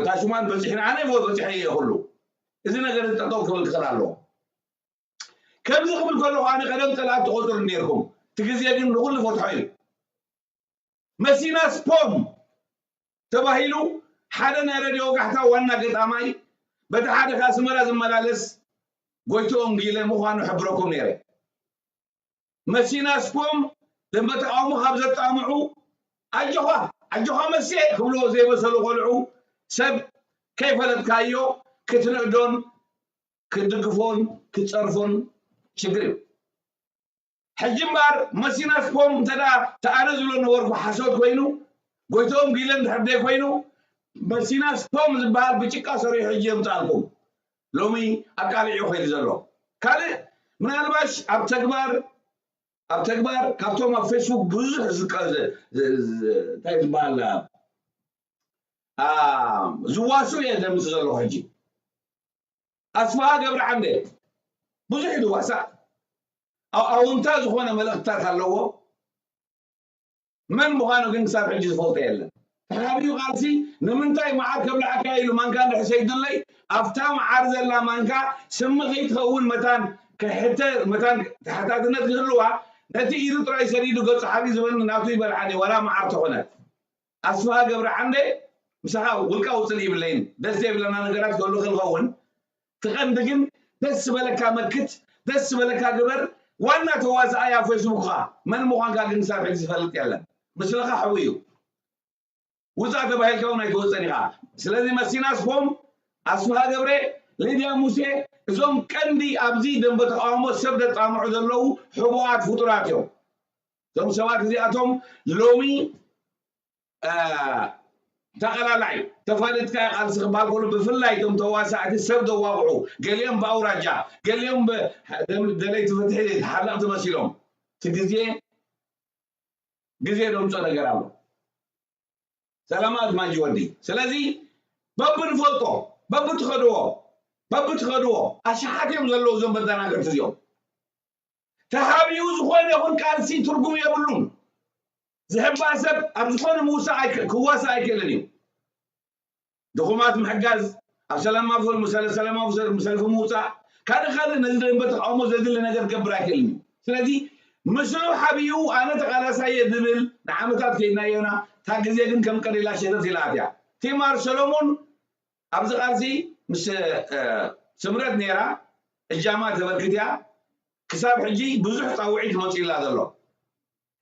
ታሽማን በፂሕና ኣነ በፂሐ እየ ኩሉ እዚ ነገር እዚ ጠጠው ክብል ክኽእል ኣለዎ። ከምዚ ክብል ከለኹ ኣነ ቀደም ፀላእቲ ትቆፅሩ ነርኩም እቲ ግዜ ግን ንኩሉ ፈትሖ እዩ። መሲናስ ፖም ተባሂሉ ሓደ ናይ ረድዮ ወጋሕታ ዋና ገጣማይ በቲ ሓደ ከኣስመራ ዝመላለስ ጎይትኦም ጊለ ምዃኑ ሕብረኩም ነይረ። መሲናስ ፖም ደንበ ተቃውሞ ካብ ዘጣምዑ ኣጆኻ ኣጆኻ መሴ ክብልዎ ዘይበሰሉ ቆልዑ ሰብ ከይፈለጥካዮ ክትንእዶን ክትድግፎን ክትፀርፎን ሽግር እዩ። ሕጂ እምበኣር መሲናስ ፖም እንተ ተኣነ ዝብሎ ነበርኩ ሓሶት ኮይኑ ጎይትኦም ጊለ እንድሕር ደይ ኮይኑ መሲናስ ፖም ዝበሃል ብጭቃ ሰሪሑ ሕጂ የምፅኣልኩም። ሎሚ ኣቃሊዑ ከይዱ ዘሎ ካልእ ምናልባሽ ኣብ ተግባር ኣብ ተግባር ካብቶም ኣብ ፌስቡክ ብዙሕ እንታይ ዝበሃል ዝዋሱ እየ ዘምፅ ዘለኹ ሕጂ ኣስፋሃ ገብረ ዓንደ ብዙሕ እዩ ዝዋሳእ ኣውንታ ዝኾነ መልእክትታት ኣለዎ። መን ምዃኑ ግን ክሳብ ሕጂ ዝፈልጦ የለን። ተሓቢኡ ቃልሲ ንምንታይ መዓር ከብልዓካ ኢሉ ማንካ እንድሕር ሰይዱለይ ኣብታ መዓር ዘላ ማንካ ስሚ ከይትኸውን መታን ክሕተ መታን ተሓታትነት ክህልዋ ነቲ ኢዱ ጥራይ ሰዲዱ ገጹ ሓቢ ዝበኒ ናቱ ይበልዓኒ ዋላ መዓር ተኾነት። ኣስፍሃ ገብረዓንደ ምሳኻ ውልቃዊ ፅልኢ ይብለይን ደስ ዘይብለና ነገራት ክህሉ ክንኸውን ትቐንዲ ግን ደስ ዝበለካ መክት ደስ ዝበለካ ግበር ዋና ተዋሳኣይ ኣብ ፌስቡክኻ መን ምዃንካ ግን ሳብ ሕጂ ዝፈልጥ የለን ምስልኻ ሕው እዩ ውፃእ ተባሂልካ እውን ኣይትወፀን ኢኻ ስለዚ መሲናስ ፖም ኣስፍሃ ገብረ ሊድያ ሙሴ እዞም ቀንዲ ኣብዚ ደንበ ተቃውሞ ሰብ ዘጣምዑ ዘለዉ ሕቡኣት ፍጡራት እዮም እቶም ሰባት እዚኣቶም ሎሚ ተቐላላይ ተፋሊጥካ ቃልሲ ክበሃል ከሎ ብፍላይ እቶም ተዋሳእቲ ሰብ ዘዋግዑ ገሊኦም ብኣውራጃ ገሊኦም ደለይቲ ፍትሒ ተሓለቕቲ መሲሎም እቲ ግዜ ግዜ ደምፆ ነገር ኣሎ። ሰላማት ማጂ ወዲ ስለዚ በብንፈልጦ በብትኸድዎ በብትኸድዎ ኣሽሓት እዮም ዘለዉ እዞም መደናገርቲ እዚኦም። ተሃቢኡ ዝኾነ ይኹን ቃልሲ ትርጉም የብሉን። ዝሕባእ ሰብ ኣብ ዝኾነ ምውሳእ ክዋሳእ ኣይክእልን እዩ። ድኹማት ምሕጋዝ ኣብ ሰላማዊ ሰልፊ ምውፃእ ካልእ ካልእ ነዚ ደንበ ተቃውሞ ዘድሊ ነገር ክገብር ኣይክእልን እዩ። ስለዚ ምስሉ ሓቢኡ ኣነ ተቃላሳየ ዝብል ንዓመታት ከይድናዮና እታ ግዜ ግን ከም ቀሊላ ሸተት ኢላ ኣትያ። ቲማር ሰሎሞን ኣብዚ ቃልሲ ምስ ስምረት ነይራ እጃማ ተበርክት እያ። ክሳብ ሕጂ ብዙሕ ፃውዒት መፂላ ዘሎ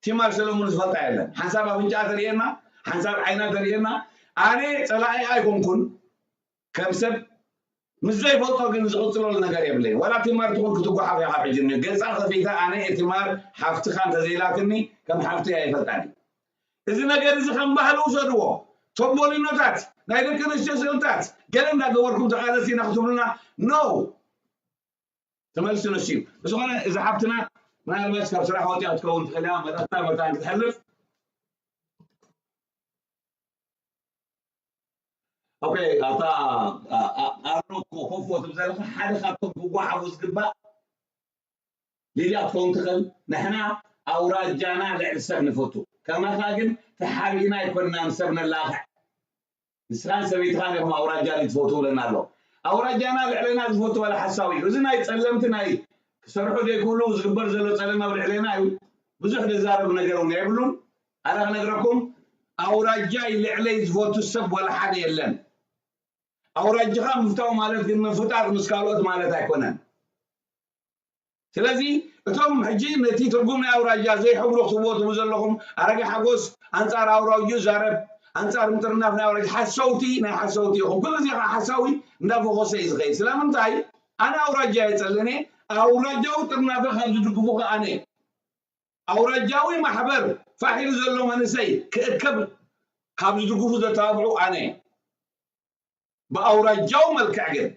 ቲማር ሰለሙን ዝፈልጣ የለን። ሓንሳብ ኣፍንጫኣ ተርእየና፣ ሓንሳብ ዓይና ተርእየና። ኣነ ፀላኢ ኣይኮንኩን ከም ሰብ ምስ ዘይፈልጦ ግን ዝቕፅለሉ ነገር የብለይ። ዋላ ቲማር ትኹን ክትጓሓፍ ኢኻ ሕጂ ገፃ ከፊታ ኣነ ቲማር ሓፍትኻ እንተዘይላትኒ ከም ሓፍቲ እያ ይፈልጣኒ። እዚ ነገር እዚ ከም ባህሊ ውሰድዎ። ቶቦሊኖታት ናይ ደቂ ኣንስትዮ ስእልታት ገለ እንዳገበርኩም ተቃለሲ ኢና ክትብሉና no ትመልሲ ንሱ እዩ። ብዝኾነ እዚ ሓፍትና ምናልባት ካብ ስራሕ ወፂኣ ክትከውን ትኽእል እያ መጠጥታ መታን ክትሕልፍ ኦኬ ኣታ ኣርኖት ኮፎ ትብል ዘለካ ሓደ ካብቶም ክጓሓፉ ዝግባእ ሊድያ ክትከውን ትኽእል። ንሕና ኣውራጃና ልዕሊ ሰብ ንፈቱ። ከማኻ ግን ተሓቢእና ኣይኮንናን ሰብ ነላኽዕ። ንስኻን ሰበይትኻን ኢኹም ኣውራጃ ትፈቱ ብለና ኣሎ። ኣውራጃና ልዕለና ዝፈቱ ዋላ ሓሳዊ እዩ። እዚ ናይ ጸለምቲ ናይ ክሰርሑ ዘይክእሉ ዝግበር ዘሎ ጸለማ ኣብ ልዕለና እዩ። ብዙሕ ዝዛረብ ነገር እውን የብሉን። ኣነ ክነግረኩም ኣውራጃይ ልዕለይ ዝፈቱ ሰብ ዋላ ሓደ የለን። ኣውራጅኻ ምፍታው ማለት ግን ምፍጣር ምስ ካልኦት ማለት ኣይኮነን። ስለዚ እቶም ሕጂ ነቲ ትርጉም ናይ ኣውራጃ ዘይሕብሩ ክትቦትቡ ዘለኹም ኣረጋ ሓጎስ ኣንጻር ኣውራጅኡ ይዛረብ፣ ኣንጻር ምጥርናፍ ናይ ኣውራጃ ሓሰውቲ ናይ ሓሰውቲ ኢኹም። ኩሉ ግዜ ከዓ ሓሳዊ እንዳፈኾሰ እዩ ዝኸይድ። ስለምንታይ ኣነ ኣውራጃ የጸልእን እየ፣ ኣውራጃዊ ጥርናፈ ካብ ዝድግፉ ከዓ ኣነ እየ። ኣውራጃዊ ማሕበር ፋሕ ኢሉ ዘሎ መንእሰይ ክእከብ ካብ ዝድግፉ ዘተባብዑ ኣነ እየ። ብኣውራጃዊ መልክዕ ግን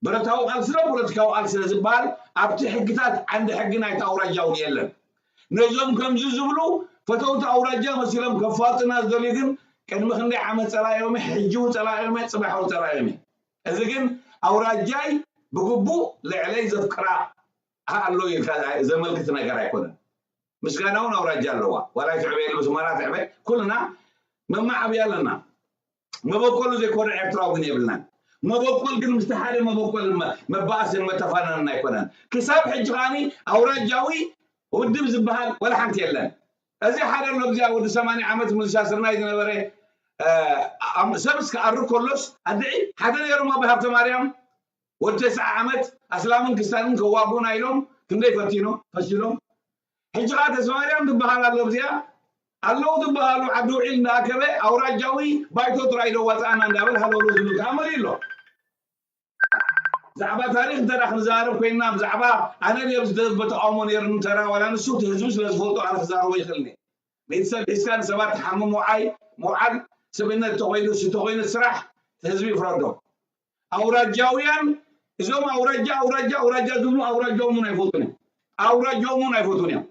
ብረታዊ ቃልሲ ዶ ፖለቲካዊ ቃልሲ ዶ ዝበሃል ኣብቲ ሕግታት ዓንዲ ሕጊ ናይቲ ኣውራጃ እውን የለን። ነዞም ከምዚ ዝብሉ ፈተውቲ ኣውራጃ መሲሎም ከፋልጡና ዝደልዩ ግን ቅድሚ ክንደይ ዓመት ፀላኢኦም ሕጂ እውን ፀላኢኦም ፅባሕ እውን ፀላኢኦም። እዚ ግን ኣውራጃይ ብግቡእ ልዕለይ ዘፍቅራ ኣሎ ኢልካ ዘመልክት ነገር ኣይኮነን። ምስጋና እውን ኣውራጃ ኣለዋ። ዋላ ትዕበ የለ ብስመራ ትዕበ ኩልና መማዓብያ ኣለና። መበቆሉ ዘይኮነ ኤርትራዊ ግን የብልናን። መበቆል ግን ምስቲ ሓደ መበቆል መባእስን መተፋነንን ኣይኮነን። ክሳብ ሕጂ ከዓኒ ኣውራጃዊ ውድብ ዝበሃል ወላ ሓንቲ የለን። እዚ ሓደ ኣሎ ብዚኣ ወዲ ሰማንያ ዓመት ምልሻ ስርናይ ዝነበረ ሰብ እስከ ኣርግ ከሎስ ኣድዒ ሓደ ነይሮም ኣባ ሃብተ ማርያም ወዲ ተስዓ ዓመት ኣስላምን ክስታንን ከዋግኡና ኢሎም ክንደይ ፈቲኖም ፈሽሎም። ሕጂ ከዓ ተስፋማርያም ዝበሃል ኣሎ እዚኣ ኣለዉ ዝበሃሉ ዓዲ ውዒል እንዳኣከበ ኣውራጃዊ ባይቶ ጥራይ ዶ ዋፅኣና እንዳበል ሃለውሎ ዝብል ከዓ መሪኡ ኣሎ። ብዛዕባ ታሪክ እንተ ክንዛረብ ኮይንና ብዛዕባ ኣነ ድየ ብዝደበ ተቃውሞ ነይሩኒ ተራ ዋላ ንሱ እቲ ህዝቢ ስለ ዝፈልጦ ኣነ ክዛረቦ ይኽእል እየ። ቤተሰብ ሒዝካ ንሰባት ትሓምም ውዓይ ምውዓል ስብእነት ተኮይኑ እሱ ተኮይኑ ስራሕ ህዝቢ ይፍረዶ። ኣውራጃውያን እዞም ኣውራጃ ኣውራጃ ኣውራጃ ዝብሉ ኣውራጃኦም እውን ኣይፈልጡን እዮም። ኣውራጃኦም እውን ኣይፈቱን እዮም።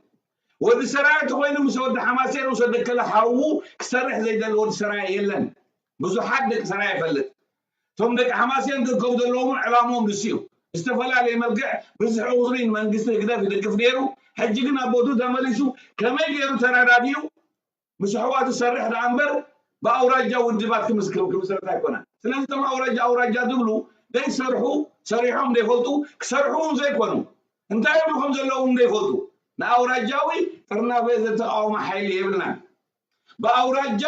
ወዲ ሰራየ ተኮይኑ ምስ ወዲ ሓማሴን ምስ ወዲ ከለ ሓዉ ክሰርሕ ዘይደሊ ወዲ ሰራየ የለን። ብዙሓት ደቂ ሰራየ ይፈልጥ። እቶም ደቂ ሓማሴን ክእከቡ ዘለዎም ዕላምኦም ንሱ እዩ። ዝተፈላለየ መልክዕ ብዝሒ ቁፅሪ ንመንግስቲ ህግደፍ ይድግፍ ነይሩ። ሕጂ ግን ኣብ ቦቱ ተመሊሱ ከመይ ገይሩ ተረዳዲኡ ምስ ኣሕዋቱ ሰርሕ ደኣ እምበር ብኣውራጃ ውድባት ክምስርት ኣይኮነን። ስለዚ እቶም ኣውራጃ ኣውራጃ ዝብሉ ዘይሰርሑ ሰሪሖም ዘይፈልጡ ክሰርሑ እውን ዘይኮኑ እንታይ ይብሉ ከም ዘለዉ እውን ዘይፈልጡ ንኣውራጃዊ ጥርናፈ ዘተቃወመ ሓይሊ የብልናን። ብኣውራጃ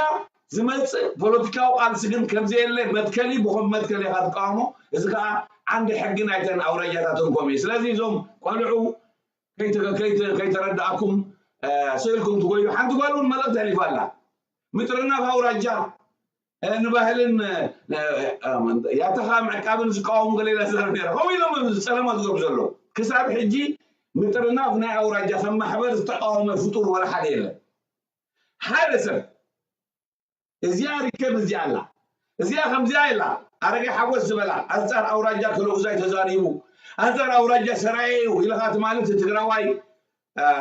ዝመፅእ ፖለቲካዊ ቃልሲ ግን ከምዘየለ መትከሊ ብኸም መትከሊ ኢኻ ትቃወሞ። እዚ ከዓ ዓንዲ ሕጊ ናይተን ኣውራጃታት እንኮም እዩ። ስለዚ እዞም ቆልዑ ከይተረዳእኩም ስእልኩም ትጎዩ። ሓንቲ ጓል እውን መልእኽቲ ኣሕሊፋ ኣላ። ምጥርናፍ ኣውራጃ ንባህልን ያተኻ ምዕቃብን ዝቃወሙ ገለ ኢላ ዝዛረብ ነይራ። ከምኡ ኢሎም ጸለማ ዝገብሩ ዘለዉ። ክሳብ ሕጂ ምጥርናፍ ናይ ኣውራጃ ከም ማሕበር ዝተቃወመ ፍጡር ወላ ሓደ የለን። ሓደ ሰብ እዚኣ ሪከርድ እዚኣ ኣላ፣ እዚኣ ከምዚኣ ኢላ፣ ኣረጋይ ሓጎስ ዝበላ፣ ኣንጻር ኣውራጃ ከለጉዛይ ተዛሪቡ፣ ኣንጻር ኣውራጃ ሰራየ እዩ ኢልኻ ትማሊ እቲ ትግራዋይ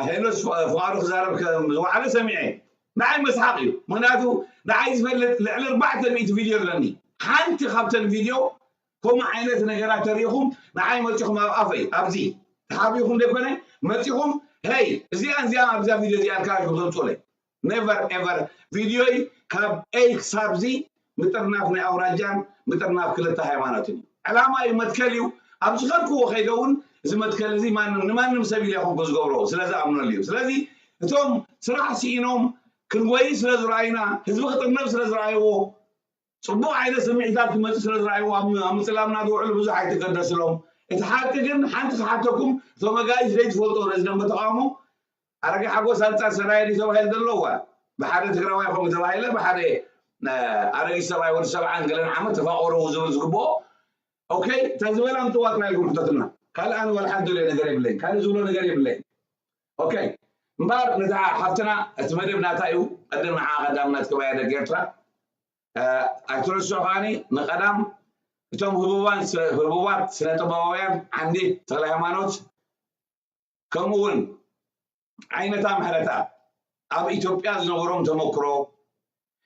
ሄኖስ ፍቓዱ ክዛረብ ከም ዝወዓለ ሰሚዐ። ንዓይ መስሓቕ እዩ። ምኽንያቱ ንዓይ ዝፈልጥ ልዕሊ ኣርባዕተ ሚእቲ ቪድዮ ኣለኒ። ሓንቲ ካብተን ቪድዮ ከምኡ ዓይነት ነገራት ተሪኢኹም ንዓይ መፂኹም ኣብ ኣፈይ ኣብዚ ተሓቢኹም ዘይኮነ መፂኹም ሄይ እዚኣን እዚኣን ኣብዛ ቪድዮ እዚኣን ካልኩም ተምፅኡለይ። ነቨር ኤቨር። ቪድዮይ ካብ ኤይ ክሳብ ዚ ምጥርናፍ ናይ ኣውራጃን ምጥርናፍ ክልተ ሃይማኖትን እዩ። ዕላማ እዩ፣ መትከል እዩ። ኣብ ዝኸድክዎ ከይደ እውን እዚ መትከል እዚ ማንም ንማንም ሰብ ኢለ ይኹንኩ ዝገብሮ ስለ ዝኣምነሉ እዩ። ስለዚ እቶም ስራሕ ስኢኖም ክንጎይ ስለ ዝረኣዩና፣ ህዝቢ ክጥርነፍ ስለ ዝረኣይዎ፣ ፅቡቕ ዓይነት ስምዒታት ክመፅእ ስለ ዝረኣይዎ ኣብ ኣብ ምፅላምና ዝውዕሉ ብዙሕ ኣይትገደስሎም። እቲ ሓቂ ግን ሓንቲ ክሓተኩም፣ እቶም ኣጋይሽ ዘይትፈልጦ ነዚ ደንበ ተቃውሞ ኣረጋይ ሓጎስ ኣንጻር ሰራየ ድዩ ተባሂሉ ዘሎ? እዋ ብሓደ ትግራዋይ ከምኡ ተባሂለ፣ ብሓደ ኣረጊት ሰብኣይ ወዲ ሰብዓን ገለን ዓመት ተፋቆሩ ዝብል ዝግብኦ። ኦኬ፣ እታ ዝበላ ምጥዋጥና ኢልኩም ሕተቱና። ካልእ ኣነ ዋላ ሓንቲ ደልዮ ነገር የብለይን፣ ካልእ ዝብሎ ነገር የብለይን። ኦኬ፣ እምበኣር ነታ ሓፍትና እቲ መደብ ናታ እዩ። ቀደም ንዓ ቀዳም ናትክባያ ደቂ ኤርትራ ኣይትረስዑ። ከዓኒ ንቀዳም እቶም ህቡባን ህቡባት ስነ ጥበባውያን ዓንዲ ተክለ ሃይማኖት ከምኡ እውን ዓይነታ ምሕረተኣብ ኣብ ኢትዮጵያ ዝነበሮም ተመክሮ፣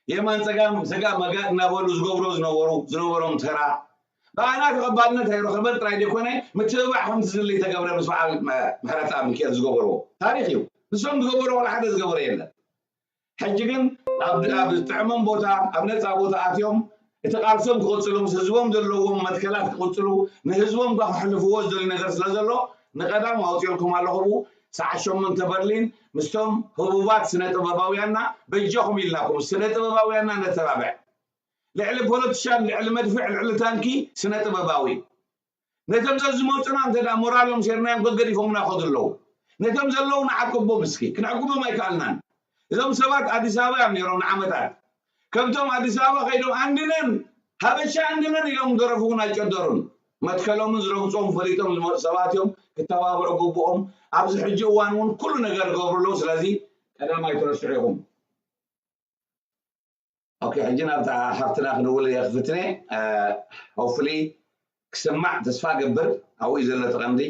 የማን ጸጋም፣ ሰጋእ መጋእ እናበሉ ዝገብሮ ዝነበሩ ዝነበሮም ተራ፣ ብኣና ተቐባልነት ኣይረኸበን ጥራይ ዘይኮነ፣ ምትብባዕ ከምቲ ዝድሊ ተገብረ ምስ በዓል ምሕረተኣብ ሚኪኤል ዝገበርዎ ታሪኽ እዩ። ንሶም ዝገበሮ ዋላ ሓደ ዝገበረ የለን። ሕጂ ግን ኣብ ኣብ ዝጥዕሞም ቦታ ኣብ ነጻ ቦታ ኣትዮም እቲ ቃልሶም ክቕጽሉ ምስ ህዝቦም ዘለዎም መትከላት ክቕጽሉ ንህዝቦም ኳ ክሕልፍዎ ዝደልዩ ነገር ስለ ዘሎ ንቐዳም ኣውጺኦልኩም ኣለኹ። ብኡ ሰዓት ሸሞንተ በርሊን ምስቶም ህቡባት ስነ ጥበባውያንና በጃኹም ኢልናኩም ስነ ጥበባውያንና ነተባብዕ። ልዕሊ ፖለቲሻን ልዕሊ መድፍዕ ልዕሊ ታንኪ ስነ ጥበባዊ ነቶም ዘዝመፁና እንተ ደኣ ሞራሎም ሴርናዮም ገገዲፎምና ይኸዱ ኣለዉ። ነቶም ዘለዉ ንዓቅቦም እስኪ፣ ክንዕቅቦም ኣይከኣልናን። እዞም ሰባት ኣዲስ ኣበባ እዮም ነይሮም ንዓመታት። ከምቶም ኣዲስ ኣበባ ከይዶም ኣንድነን፣ ሃበሻ ኣንድነን ኢሎም ዝደረፉ እውን ኣይጨደሩን። መትከሎምን ዝረግፅዎም ፈሊጦም ዝመፁ ሰባት እዮም። ክተባብዑ ግብኦም። ኣብዚ ሕጂ እዋን እውን ኩሉ ነገር ይገብሩ ኣለዉ። ስለዚ ቀዳም ኣይትረስዑ ኢኹም። ኦኬ፣ ሕጂ ናብታ ሓፍትና ክንውል እየ ክፍትነ። ሆፍሊ ክስማዕ ተስፋ ገብር ኣብኡ እዩ ዘሎ እቲ ቀንዲ።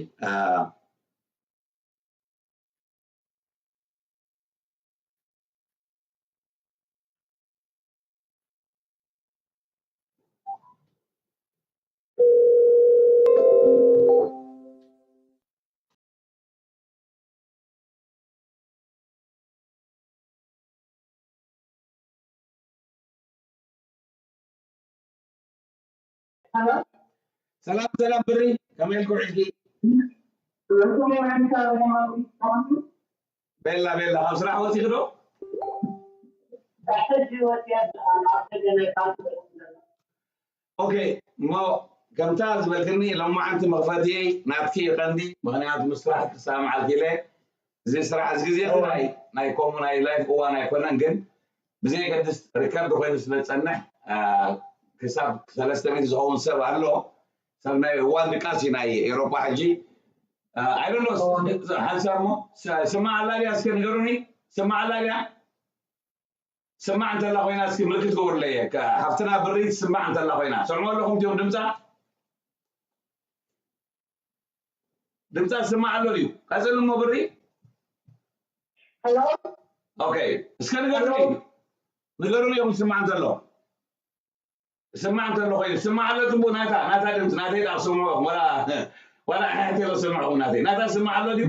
ሰላም ሰላም ብሪ፣ ከመይ ኢልኩም ሕጂ? ቤላ ቤላ፣ ካብ ስራሕ ወፂኺ ዶ? ኦኬ፣ እሞ ከምታ ዝበልክኒ ሎማዓንቲ መኽፈትየይ ናትኪ እዩ ቀንዲ፣ ምኽንያቱ ምስ ስራሕ ክሳብ መዓልቲ ኢለ እዚ ስራሕ እዚ ግዜ ናይ ናይ ኮሙ ናይ ላይፍ እዋን ኣይኮነን፣ ግን ብዘየገድስ ሪከርድ ኮይኑ ስለ ዝፀንሕ ክሳብ ሰለስተ ሚእቲ ዝኸውን ሰብ ኣሎ። ሰብ ናይ እዋን ድቃስ እዩ ናይ ኤሮፓ ሕጂ። ኣይዶኖ ሓንሳብ እሞ ስማዕ ኣላ ድያ? እስከ ንገሩኒ። ስማዕ ኣላ ድያ? ስማዕ እንተላ ኮይና እስኪ ምልክት ግበሩለይ። ሓፍትና ብሪ ትስማዕ እንተላ ኮይና ሰምዑ ኣለኹም እቲኦም ድምፃ ድምፃ ዝስማዕ ኣሎ ድዩ? ቀፅል እሞ ብሪ። ኦኬ፣ እስከ ንገሩኒ። ንገሩኒ እዮም ዝስማዕ እንተሎ። ዝስማዕ እንተሎ ኮይኑ ዝስማዕ ኣሎ ፅቡቅ። ናታ ናታ ድምፂ ናተይ ዳ ክሰምዑ ወላ ወላ ሕሕት ኢለ ዝሰምዑ ናተይ ናታ ዝስማዕ ኣሎ ድዩ?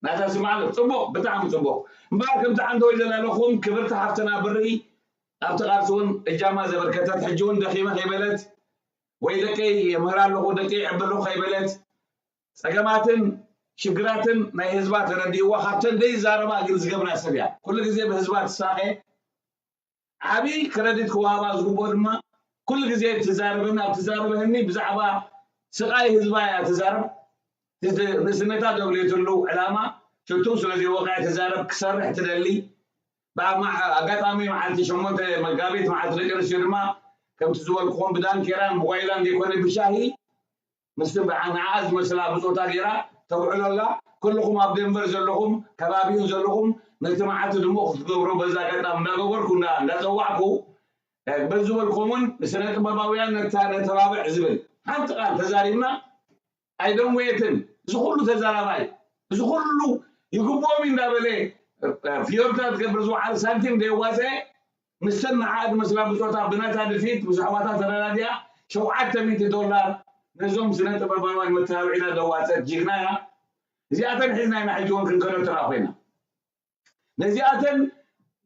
ናታ ስማዕ ኣሎ። ፅቡቕ፣ ብጣዕሚ ፅቡቕ። እምበኣር ከምቲ ዓንተወይ ዘላለኹም ክብርቲ ሓፍትና ብሪ ኣብቲ ቃልሲ እውን እጃማ ዘበርከተት፣ ሕጂ እውን ደኺመ ከይበለት ወይ ደቀይ የምህር ኣለኹ፣ ደቀይ ይዕቢ ኣለኹ ከይበለት፣ ፀገማትን ሽግራትን ናይ ህዝባ ተረዲእዋ፣ ካብተን ዘይዛረባ ግን ዝገብራ ሰብ እያ። ኩሉ ግዜ ብህዝባ ትሳቐ። ዓቢ ክረዲት ክወሃባ ዝግብኦ ድማ ኩሉ ግዜ ትዛረበኒ ኣብ ትዛረበኒ ብዛዕባ ስቓይ ህዝባ እያ ትዛረብ። ንእስነታ ዘብልየትሉ ዕላማ ሽቱ ስለ ዘይወቕዐ ትዛረብ፣ ክሰርሕ ትደሊ። ኣጋጣሚ መዓልቲ ሸሞንተ መጋቢት መዓልቲ ደቂ ኣንስትዮ ድማ ከምቲ ዝበልኩኹም ብዳንኬራን ብጓይላን ዘይኮነ ብሻሂ ምስ ንዓ ዝመስላ ብፆታ ገይራ ተውዕሎ ኣላ። ኩልኹም ኣብ ደንቨር ዘለኹም፣ ከባቢኡ ዘለኹም፣ ነቲ መዓልቲ ድሙቕ ክትገብሮ በዛ ኣጋጣሚ እንዳገበርኩ፣ እንዳ-፣ እንዳጸዋዕኩ፣ እ፣ በዚ በልኩም እውን ንስነ ጥበባውያን ነታ-፣ ነተባብዕ ዝብል ሓንቲ ቃል ተዛሪብና፣ ኣይደንጎየትን። እዚ ኩሉ ተዛራባይ፣ እዚ ኩሉ ይግብኦም እዩ እንዳበለ፣ እ፣ እ፣ ፍዮርታ ትገብር ዝወዓለ ሳንቲም ደየዋፀ፣ ንሰን ንዓኣ ዝመስላ ብጾታ ብናታ ድፊት ምስ ኣሕዋታ ተረዳዲኣ ሸውዓተ ሚእቲ ዶላር ነዞም ስነ ጥበባውያን መተባብዒ ኢላ ዘዋጸት ጅግና እያ። እዚኣተን ሒዝና ኢና ሕጂ እውን ክንከዶ ተራ ኮይና። ነዚኣተን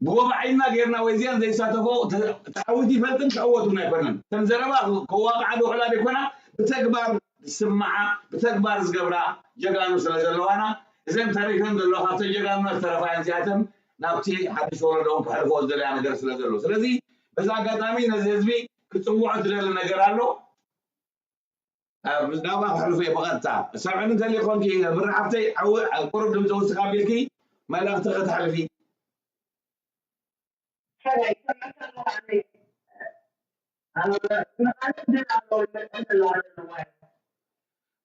ብወግዓይና ጌርና ወይ እዚኣን ዘይሳተፎ ተ-፣ ተዓዊቱ ይፈልጥን ክዕወቱን ኣይኮነን። ከም ዘረባ ከዋግዓ ዝውዕላ ዘይኮና፣ ብተግባር ዝስምዓ፣ ብተግባር ዝገብራ ጀጋኑ ስለ ዘለዋና፣ እዘን ተሪፈን ዘለዋ ካብተን ጀጋኑና ዝተረፋ እየን። እዚኣተን ናብቲ ሓድሽ ወለዶ እውን ክሕልፎ ዝደልያ ነገር ስለ ዘሎ። ስለዚ በዚ ኣጋጣሚ ነዚ ህዝቢ ክጽውዖ ዝደሊ ነገር ኣሎ። ኣብ ናባ ክሕልፎ እየ ብቐጥታ። ሰምዕኒ እንተሊእ ኮንኪ ብሪ ሓፍተይ፣ ዓው-፣ ቁሩብ ድምፂ ውስኽ ኣቢልኪ መልእኽቲ ከተሕልፊ።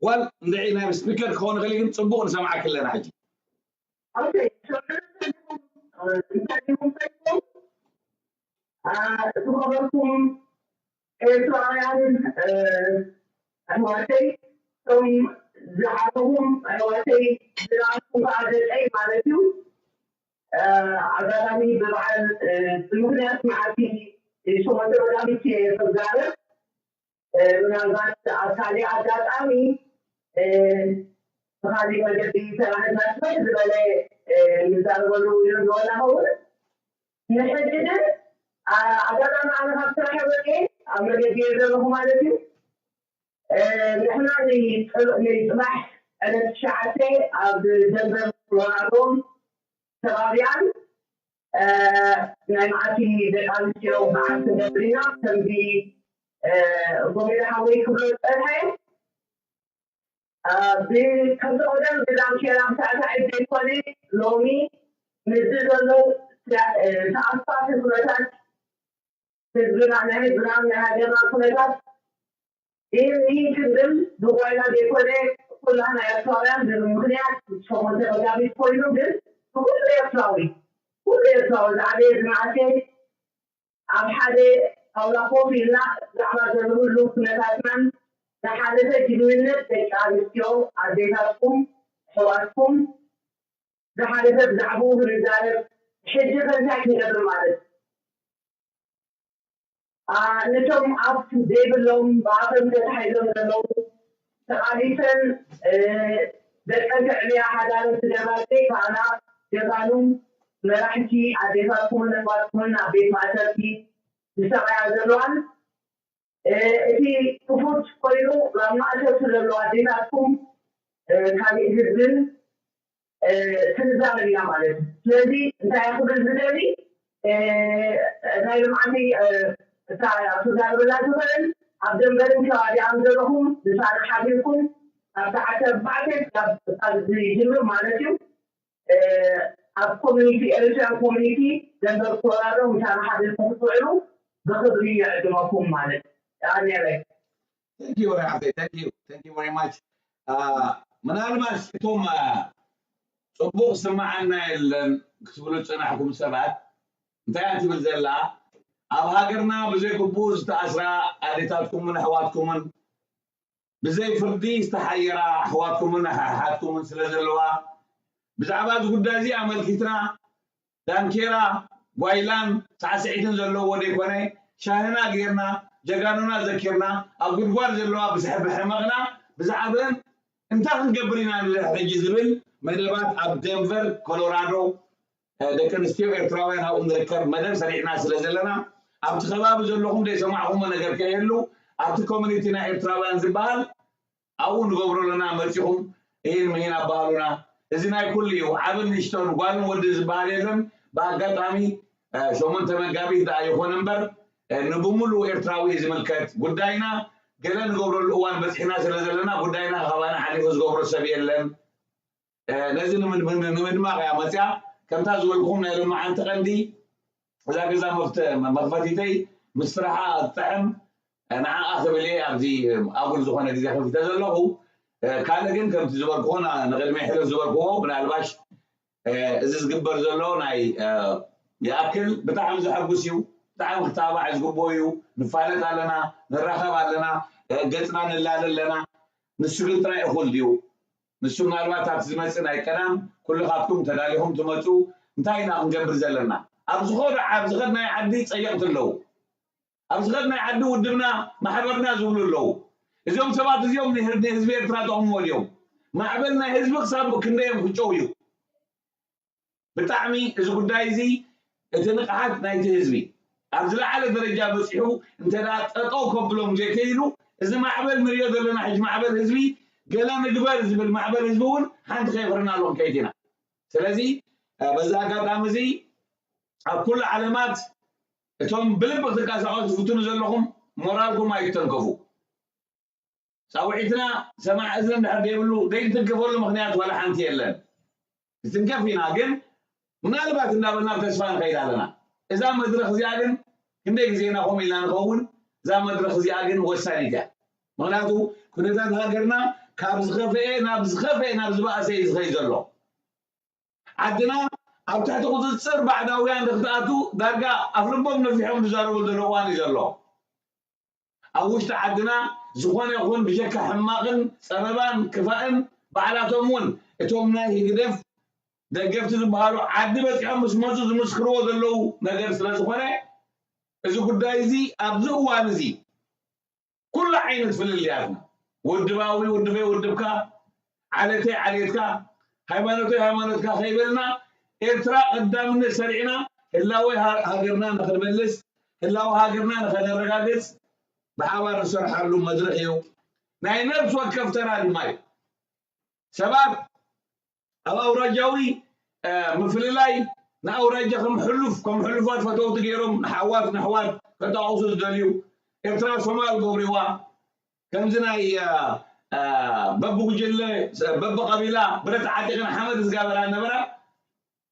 ዋል እንድዒ ናይ ስፒከር ክኸውን ይኽእል እዩ፣ ግን ጽቡቕ ንሰምዓኪ ኣለና ሕጂ። ዝኸበርኩም ኤርትራውያን፣ እ፣ ኣሕዋተይ፣ እቶም ዝዓበኹም ኣሕዋተይ፣ ዝረኣኹም ከዓ ደቀይ ማለት እዩ። እ፣ ኣጋጣሚ ብበዓል፣ እ፣ ብምኽንያት መዓልቲ ሸሞንተ መጋቢት እየ ክዛረብ። እ፣ ምናልባት ኣብ ካሊእ ኣጋጣሚ፣ እ፣ ብኻሊእ መገዲ ተራኺብና ስፍሕ ዝበለ፣ እ፣ ንዛረበሉ ይህልወና ኸውን። ንሕጂ ግን፣ ኣ-፣ ኣጋጣሚ ኣነ ካብ ስራሕ ወፅኤ ኣብ መገዲ እየ ዘለኹ ማለት እዩ። እ፣ ንሕና ንፅ-፣ ንፅባሕ ዕለት ትሽዓተ ኣብ ደንቨር ኮሎራዶ ተባቢዓን፣ እ፣ ናይ መዓልቲ ደቂ ኣንስትዮ በዓል ክንገብር ኢና። ከምዚ፣ እ፣ ጎሜዳ ሓወይ ክብሎ ዝፀንሐ፣ እ፣ ብ-፣ ከምቲ ቀደም ብዳንኬራ ብሳዕሳዒት ዘይኮነ፣ ሎሚ ምስዚ ዘሎ ስራ-፣ እ፣ ተኣፋፊ ኩነታት ህዝብና፣ ናይ ህዝብና፣ ናይ ሃገርና ኩነታት ይህን ይህን ክንብል ብጓይላ ዘይኮነ፣ ኩላህና ኤርትራውያን ብምኽንያት ሸሞንተ መጋቢት ኮይኑ፣ ግን ብኩሉ ኤርትራዊ፣ ኩሉ ኤርትራዊ ዝዓበየ ዝነኣሰ ኣብ ሓደ ጣውላ ኮፍ ኢልና ብዛዕባ ዘሎ ህሉው ኩነታትናን ዝሓለፈ ጅግንነት ደቂ ኣንስትዮ ኣዴታትኩም፣ ኣሕዋትኩም፣ ዝሓለፈ ብዛዕባኡ ክንዛረብ፣ ሕጂ ከ እንታይ ክንገብር ማለት? ኣ፣ ነቶም ኣፍ ዘይብሎም ብኣፈም ተታሒዞም ዘለዉ ተቓሊሰን፣ እ፣ ደቀን ከዕብያ ሓዳረን ዝገበራ ዘይከኣላ ጀጋኑ መራሕቲ ኣዴታትኩምን ኣሕዋትኩምን ኣብ ቤት ማእሰርቲ ዝሰቐያ ዘለዋን፣ እ፣ እቲ ክፉት ኮይኑ ኣብ ማእሰርቲ ዘለዋ ኣዴታትኩም፣ እ፣ ካሊእ ህዝብን፣ እ፣ ክንዛረብ ኢና ማለት እዩ። ስለዚ እንታይ እየ ክብል ዝደሊ፣ እ፣ ናይ ልምዓተይ፣ እ፣ እታ ክትዛረበላ ትኽእል ኣብ ደንበርን ከባቢኣን ዘለኹም ምሳና ሓቢርኩም ካብ ሰዓት ኣርባዕተ ካብ፣ ካብ ዝጅምር ማለት እዩ፣ እ፣ ኣብ ኮሚኒቲ፣ ኤሪትሪያን ኮሚኒቲ ደንበር ኮሎራዶ ምሳና ሓቢርኩም ክትውዕሉ ብኽብሪ ይዕድመኩም ማለት እዩ። የቐንየለይ። Thank you፣ ርሓተይ። Thank you። Thank you very much። አ፣ ምናልባት እቶም፣ አ፣ ጽቡቕ ስምዓና የለን ክትብሉ ዝጸናሕኩም ሰባት እንታይ እያ ትብል ዘላ? ኣብ ሃገርና ብዘይ ግቡእ ዝተኣስራ ኣዴታትኩምን ኣሕዋትኩምን፣ ብዘይ ፍርዲ ዝተሓየራ ኣሕዋትኩምን ኣሓሓትኩምን ስለ ዘለዋ፣ ብዛዕባ እዚ ጉዳይ እዚ ኣመልኪትና ዳንኬራ፣ ጓይላን ሳዕስዒትን ዘለዎ ዘይኮነ፣ ሻህና ጌርና፣ ጀጋኑና ዘኪርና፣ ኣብ ጉድጓድ ዘለዋ ብስሕ-፣ ብሕመቕና ብዛዕብአን እንታይ ክንገብር ኢና ንድሕር ሕጂ ዝብል መደባት ኣብ ደንቨር ኮሎራዶ፣ እ፣ ደቂ ኣንስትዮ ኤርትራውያን ኣብኡ ንርከብ መደብ ሰሪሕና ስለ ዘለና፣ ኣብቲ ከባቢ ዘለኹም ዘይሰማዕኹሞ ነገር ከይህሉ፣ ኣብቲ ኮሚኒቲ ናይ ኤርትራውያን ዝበሃል ኣብኡ ንገብሮ ኣለና፣ መጺኹም እሂን ምሂን ኣባሃሉና። እዚ ናይ ኩሉ እዩ። ዓብን ንእሽቶን፣ ጓልን ወድን ዝበሃል የለን። ብኣጋጣሚ፣ እ፣ ሸሞንተ መጋቢት ደኣ ይኹን እምበር፣ እ፣ ንብምሉኡ ኤርትራዊ እዩ ዝምልከት ጉዳይና። ገለ ንገብረሉ እዋን በጺሕና ስለ ዘለና፣ ጉዳይና ካባና ሓሊፉ ዝገብሮ ሰብ የለን። እ፣ ነዚ ንምድ-፣ ንምድ-፣ ንምድማቕ እያ መጽያ። ከምታ ዝበልኩኹም ናይ ሎማዓንቲ ቀንዲ እዛ ገዛ መፍተ-፣ መኽፈቲተይ ምስ ስራሓ ትጥዕም፣ ንዓኣ ክብል እየ ኣብዚ ኣጉል ዝኾነ ግዜ ከፊተ ዘለኹ። ካልእ ግን ከምቲ ዝበልክዎ ንቅድሚ ሕደት ዝበልክዎ ምናልባሽ እዚ ዝግበር ዘሎ ናይ ይኣክል ብጣዕሚ ዘሐጉስ እዩ። ብጣዕሚ ክታባዕ ዝግብኦ እዩ። ንፋለጥ ኣለና፣ ንራኸብ ኣለና፣ ገፅና ንላለ ኣለና። ንሱ ግን ጥራይ እኹል ድዩ? ንሱ ምናልባት ኣብቲ ዝመፅእ ናይ ቀዳም ኩልኻትኩም ተዳሊኹም ትመፁ። እንታይ ኢና ክንገብር ዘለና? ኣብ ዝኾነ ኣብ ዝኸድናይ ዓዲ ፀየቕቲ ኣለዉ። ኣብ ዝኸድናይ ዓዲ ውድብና ማሕበርና ዝብሉ ኣለዉ። እዚኦም ሰባት እዚኦም ንህዝቢ ኤርትራ ጠቕምዎ ድዮም? ማዕበል ናይ ህዝቢ ክሳብ ክንደዮም ክጨው እዩ? ብጣዕሚ እዚ ጉዳይ እዚ እቲ ንቕሓት ናይቲ ህዝቢ ኣብ ዝለዓለ ደረጃ በፂሑ እንተ ጠጠው ከብሎም ዘይከይሉ እዚ ማዕበል ንሪኦ ዘለና ሕጂ ማዕበል ህዝቢ ገለ ንግበር ዝብል ማዕበል ህዝቢ እውን ሓንቲ ከየፍርና ኣለኹም ከይት ኢና። ስለዚ በዚ ኣጋጣሚ እዚ ኣብ ኩሉ ዓለማት እቶም ብልቢ ክትንቀሳቐሱ ትፍትኑ ዘለኹም ሞራልኩም ኣይትተንከፉ። ፃውዒትና ሰማዕ እዝኒ እንድሕር ዘይብሉ ዘይንትንከፈሉ ምክንያት ዋላ ሓንቲ የለን። ንትንከፍ ኢና ግን ምናልባት እንዳበልና ብተስፋ ንኸይድ ኣለና። እዛ መድረኽ እዚኣ ግን ክንደይ ግዜና ከምኡ ኢልና ንኸውን። እዛ መድረኽ እዚኣ ግን ወሳኒት እያ። ምክንያቱ ኩነታት ሃገርና ካብ ዝኸፍአ ናብ ዝኸፍአ ናብ ዝበኣሰ እዩ ዝኸይድ ዘሎ። ዓድና ኣብ ትሕቲ ቁፅፅር ባዕዳውያን ንክትኣቱ ዳርጋ ኣፍልቦም ነፊሖም ዝዛረቡ ዘለዉ እዋን እዩ ዘሎ። ኣብ ውሽጢ ዓድና ዝኾነ ይኹን ብጀካ ሕማቕን ፀበባን ክፋእን ባዕላቶም እውን እቶም ናይ ህግደፍ ደገፍቲ ዝበሃሉ ዓዲ በፂሖም ምስ መፁ ዝምስክርዎ ዘለዉ ነገር ስለ ዝኾነ እዚ ጉዳይ እዚ ኣብዚ እዋን እዚ ኩሉ ዓይነት ፍልልያትና ውድባዊ ውድበይ ውድብካ ዓሌተይ ዓሌትካ ሃይማኖተይ ሃይማኖትካ ከይበልና ኤርትራ ቀዳምነት ሰሪዕና ህላወ ሃገርና ንክንመልስ ህላወ ሃገርና ንከነረጋግፅ ብሓባር ንሰርሓሉ መድረኽ እዩ። ናይ ነብሲ ወከፍ ተራ ድማ እዩ። ሰባት ኣብ ኣውራጃዊ ምፍልላይ ንኣውራጃ ከም ሕሉፍ ከም ሕሉፋት ፈተውቲ ገይሮም ንሓዋት ንኣሕዋት ከጣቕሱ ዝደልዩ ኤርትራ ሶማል ገብርዋ ከምዚ ናይ በብጉጅለ በብቀቢላ ብረት ዓጢቕን ሓመድ ዝጋበራ ነበራ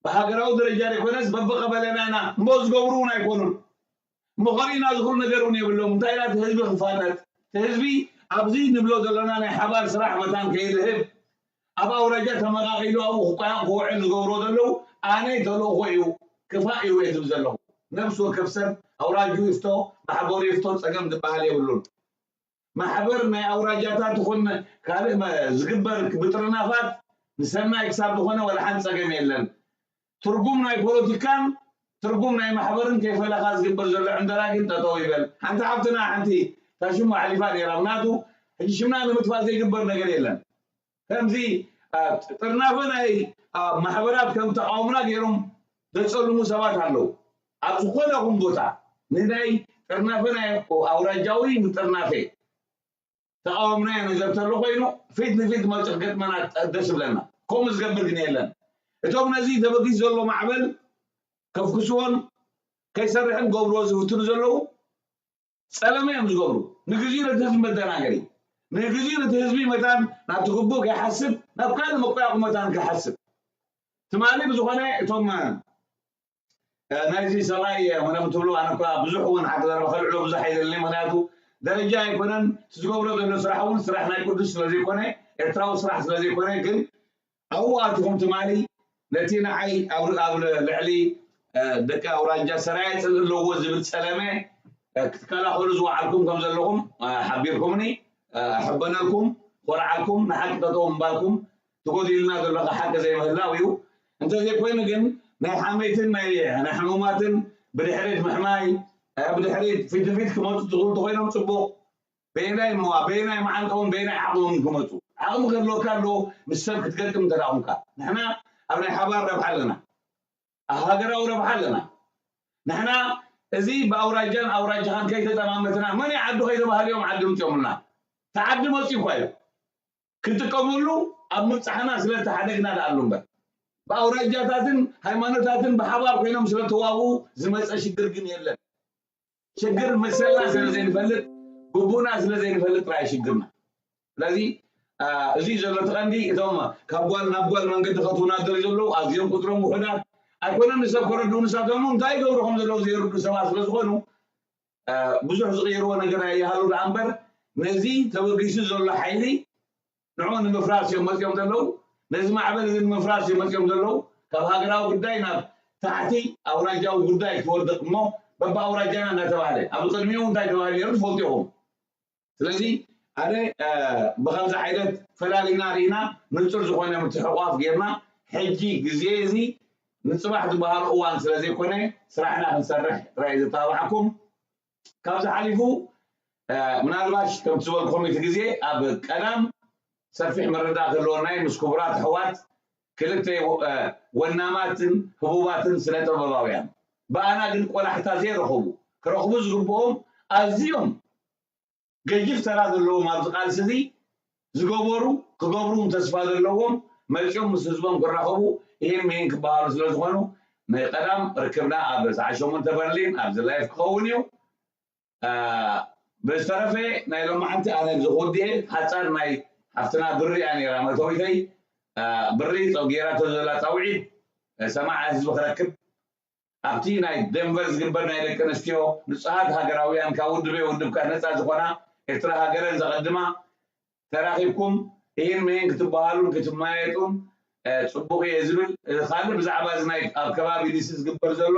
ብሃገራዊ ደረጃ ዘይኮነስ በብቀበሌና ኢና እሞ ዝገብሩ እውን ኣይኮኑን። ምኸሪና ዝኽሉ ነገር እውን የብሎም እንታይ ኢና እቲ ህዝቢ ክፋነጥ እቲ ህዝቢ ኣብዚ ንብሎ ዘለና ናይ ሓባር ስራሕ መታን ከይልህብ ኣብ ኣውራጃ ተመቓቒሉ ኣብኡ ክቋያቕ ክውዕል ዝገብሮ ዘለዉ ኣነ ተልእኾ እዩ ክፋእ እዩ እየ ዝብል ዘለኹ ነብሲ ወከፍ ሰብ ኣውራጅኡ ይፍቶ ማሕበሩ ይፍቶ ፀገም ዝበሃል የብሉን ማሕበር ናይ ኣውራጃታት ይኹን ካልእ ዝግበር ብጥርናፋት ንሰናይ ክሳብ ዝኾነ ወላ ሓንቲ ፀገም የለን ትርጉም ናይ ፖለቲካን ትርጉም ናይ ማሕበርን ከይፈለኻ ዝግበር ዘሎ ዕንደራ ግን ጠጠው ይበል። ሓንቲ ሓፍትና ሓንቲ እታ ሽሙ ኣሕሊፋ ነይራ ምክንያቱ ሕጂ ሽምና ንምጥፋእ ዘይግበር ነገር የለን። ከምዚ ጥርናፈ ናይ ማሕበራት ከም ተቃውምና ገይሮም ዘፀልሙ ሰባት ኣለዉ። ኣብ ዝኾነ ይኹን ቦታ ንናይ ጥርናፈ ናይ ኣውራጃዊ ምጥርናፈ ተቃዋምናዮ ነገር ተሎ ኮይኑ ፊት ንፊት መፂኡ ክገጥመና ደስ ይብለና። ከምኡ ዝገብር ግን የለን። እቶም ነዚ ተበጊሱ ዘሎ ማዕበል ከፍክስዎን ከይሰርሕን ገብርዎ ዝፍትኑ ዘለዉ ፀለመ እዮም ዝገብሩ። ንግዚኡ ነቲ ህዝቢ መደናገሪ፣ ንግዚኡ ነቲ ህዝቢ መታን ናብቲ ግቡእ ከይሓስብ ናብ ካልእ መቆያቑ መታን ከይሓስብ ትማሊ ብዝኾነ እቶም ናይዚ ሰብኣይ መነም ትብሉ ኣነ እኳ ብዙሕ እውን ሓቂ ዘረባ ከልዕሎ ብዙሕ ኣይደለኒ ምክንያቱ ደረጃ ኣይኮነን ዝገብሮ ዘሎ ስራሕ እውን ስራሕ ናይ ቅዱስ ስለዘይኮነ ኤርትራዊ ስራሕ ስለዘይኮነ ግን ኣብኡ ኣትኹም ትማሊ ነቲ ንዓይ ኣብ ልዕሊ ደቂ ኣውራጃ ሰራየ ፅልኢ ኣለዎ ዝብል ፀለመ ክትከላኸሉ ዝወዓልኩም ከም ዘለኹም ሓቢርኩምኒ ሕበነልኩም ኮርዓልኩም ንሓቂ ጠጠው ምባልኩም ትጎዲልና ዘለካ ሓቂ ዘይምህላው እዩ። እንተዘይኮይኑ ግን ናይ ሓመይትን ናይ ናይ ሕሙማትን ብድሕሪት ምሕማይ ብድሕሪት ፊት ንፊት ክመፁ ዝኽእሉ እንተኮይኖም ፅቡቅ። በየናይ እሞ በየናይ መዓንጠኦም በየናይ ዓቕሞም ክመፁ ዓቕሚ ክህልወካ ኣለዎ ምስ ሰብ ክትገጥም እንተደኣ ኮንካ። ንሕና ኣብ ናይ ሓባር ረብሓ ኣለና። ሃገራዊ ረብሓ ኣለና። ንሕና እዚ ብኣውራጃን ኣውራጃኻን ከይተጠማመትና መን ዓዱ ከይተባህሉ እዮም ዓዲ ምፅኦምልና። እቲ ዓዲ መፅኡ እኳ እዩ። ክጥቀመሉ ኣብ ምብፃሕና ስለተሓደግና ደኣ ኣሎ እምበር ብኣውራጃታትን ሃይማኖታትን ብሓባር ኮይኖም ስለተዋግኡ ዝመፀ ሽግር ግን የለን። ሽግር መሰልና ስለ ዘይንፈልጥ ግቡእና ስለ ዘይንፈልጥ ጥራይ ሽግርና። ስለዚ እዚ ዘሎ እቲ ቀንዲ እቶም ካብ ጓል ናብ ጓል መንገዲ ከትውና ዝደልዩ ዘለዉ ኣዝዮም ቁፅሮም ውሑዳት ኣይኮነን ንሰብ ከረድኡ ንሳቶም እንታይ ይገብሩ ከም ዘለዉ ዘይርድኡ ሰባት ስለ ዝኾኑ ብዙሕ ዝቕይርዎ ነገር ኣይሃሉ ደኣ እምበር ነዚ ተበጊሱ ዘሎ ሓይሊ ንዑ ንምፍራስ እዮም መፅኦም ዘለዉ። ነዚ ማዕበል እዚ ንምፍራስ እዮም መፅኦም ዘለዉ። ካብ ሃገራዊ ጉዳይ ናብ ታሕቲ ኣውራጃዊ ጉዳይ ክትወድቕ እሞ በብኣውራጃና እናተባህለ ኣብዚ ቅድሚኡ እንታይ ተባሂሉ ነይሩ ትፈልጡ ኢኹም። ስለዚ ኣነ ብከምዚ ዓይነት ፈላሊና ርኢና ንፁር ዝኾነ ምትሕቋፍ ጌርና ሕጂ ግዜ እዚ ንፅባሕ ዝበሃል እዋን ስለ ዘይኮነ ስራሕና ክንሰርሕ ጥራይ ዘተባብዓኩም። ካብዚ ሓሊፉ ምናልባሽ ከምቲ ዝበልኩም እቲ ግዜ ኣብ ቀዳም ሰፊሕ ምርዳእ ክህልወና እዩ ምስ ክቡራት ኣሕዋት ክልተ ወናማትን ህቡባትን ስነ ጥበባውያን ብኣና ግን ቆላሕታ ዘይረኸቡ ክረኽቡ ዝግብኦም ኣዝዮም ገጅፍ ተራ ዘለዎም ኣብዚ ቃልሲ እዚ ዝገበሩ ክገብሩ እውን ተስፋ ዘለዎም መፂኦም ምስ ህዝቦም ክራኸቡ ይህን ምሂን ክበሃሉ ስለ ዝኾኑ ናይ ቀዳም ርክብና ኣብ ሰዓ ሸሞንተ በርሊን ኣብዚ ላይፍ ክኸውን እዩ። ብዝተረፈ ናይ ሎማዓንቲ ኣነ ዝኽውድኤ ሓፃር ናይ ሓፍትና ብሪ እያ ነይራ መእተዊተይ። ብሪ ጌራቶ ዘላ ፃውዒት ሰማዓ ህዝቢ ክረክብ ኣብቲ ናይ ደንቨር ዝግበር ናይ ደቂ ኣንስትዮ ንፁሃት ሃገራውያን ካብ ውድበይ ውድብካ ነፃ ዝኾና ኤርትራ ሃገረን ዘቐድማ ተራኺብኩም እሂን መሂን ክትበሃሉን ክትመያየጡን ፅቡቕ እየ ዝብል። ካልእ ብዛዕባ እዚ ናይ ኣብ ከባቢ ዲሲ ዝግበር ዘሎ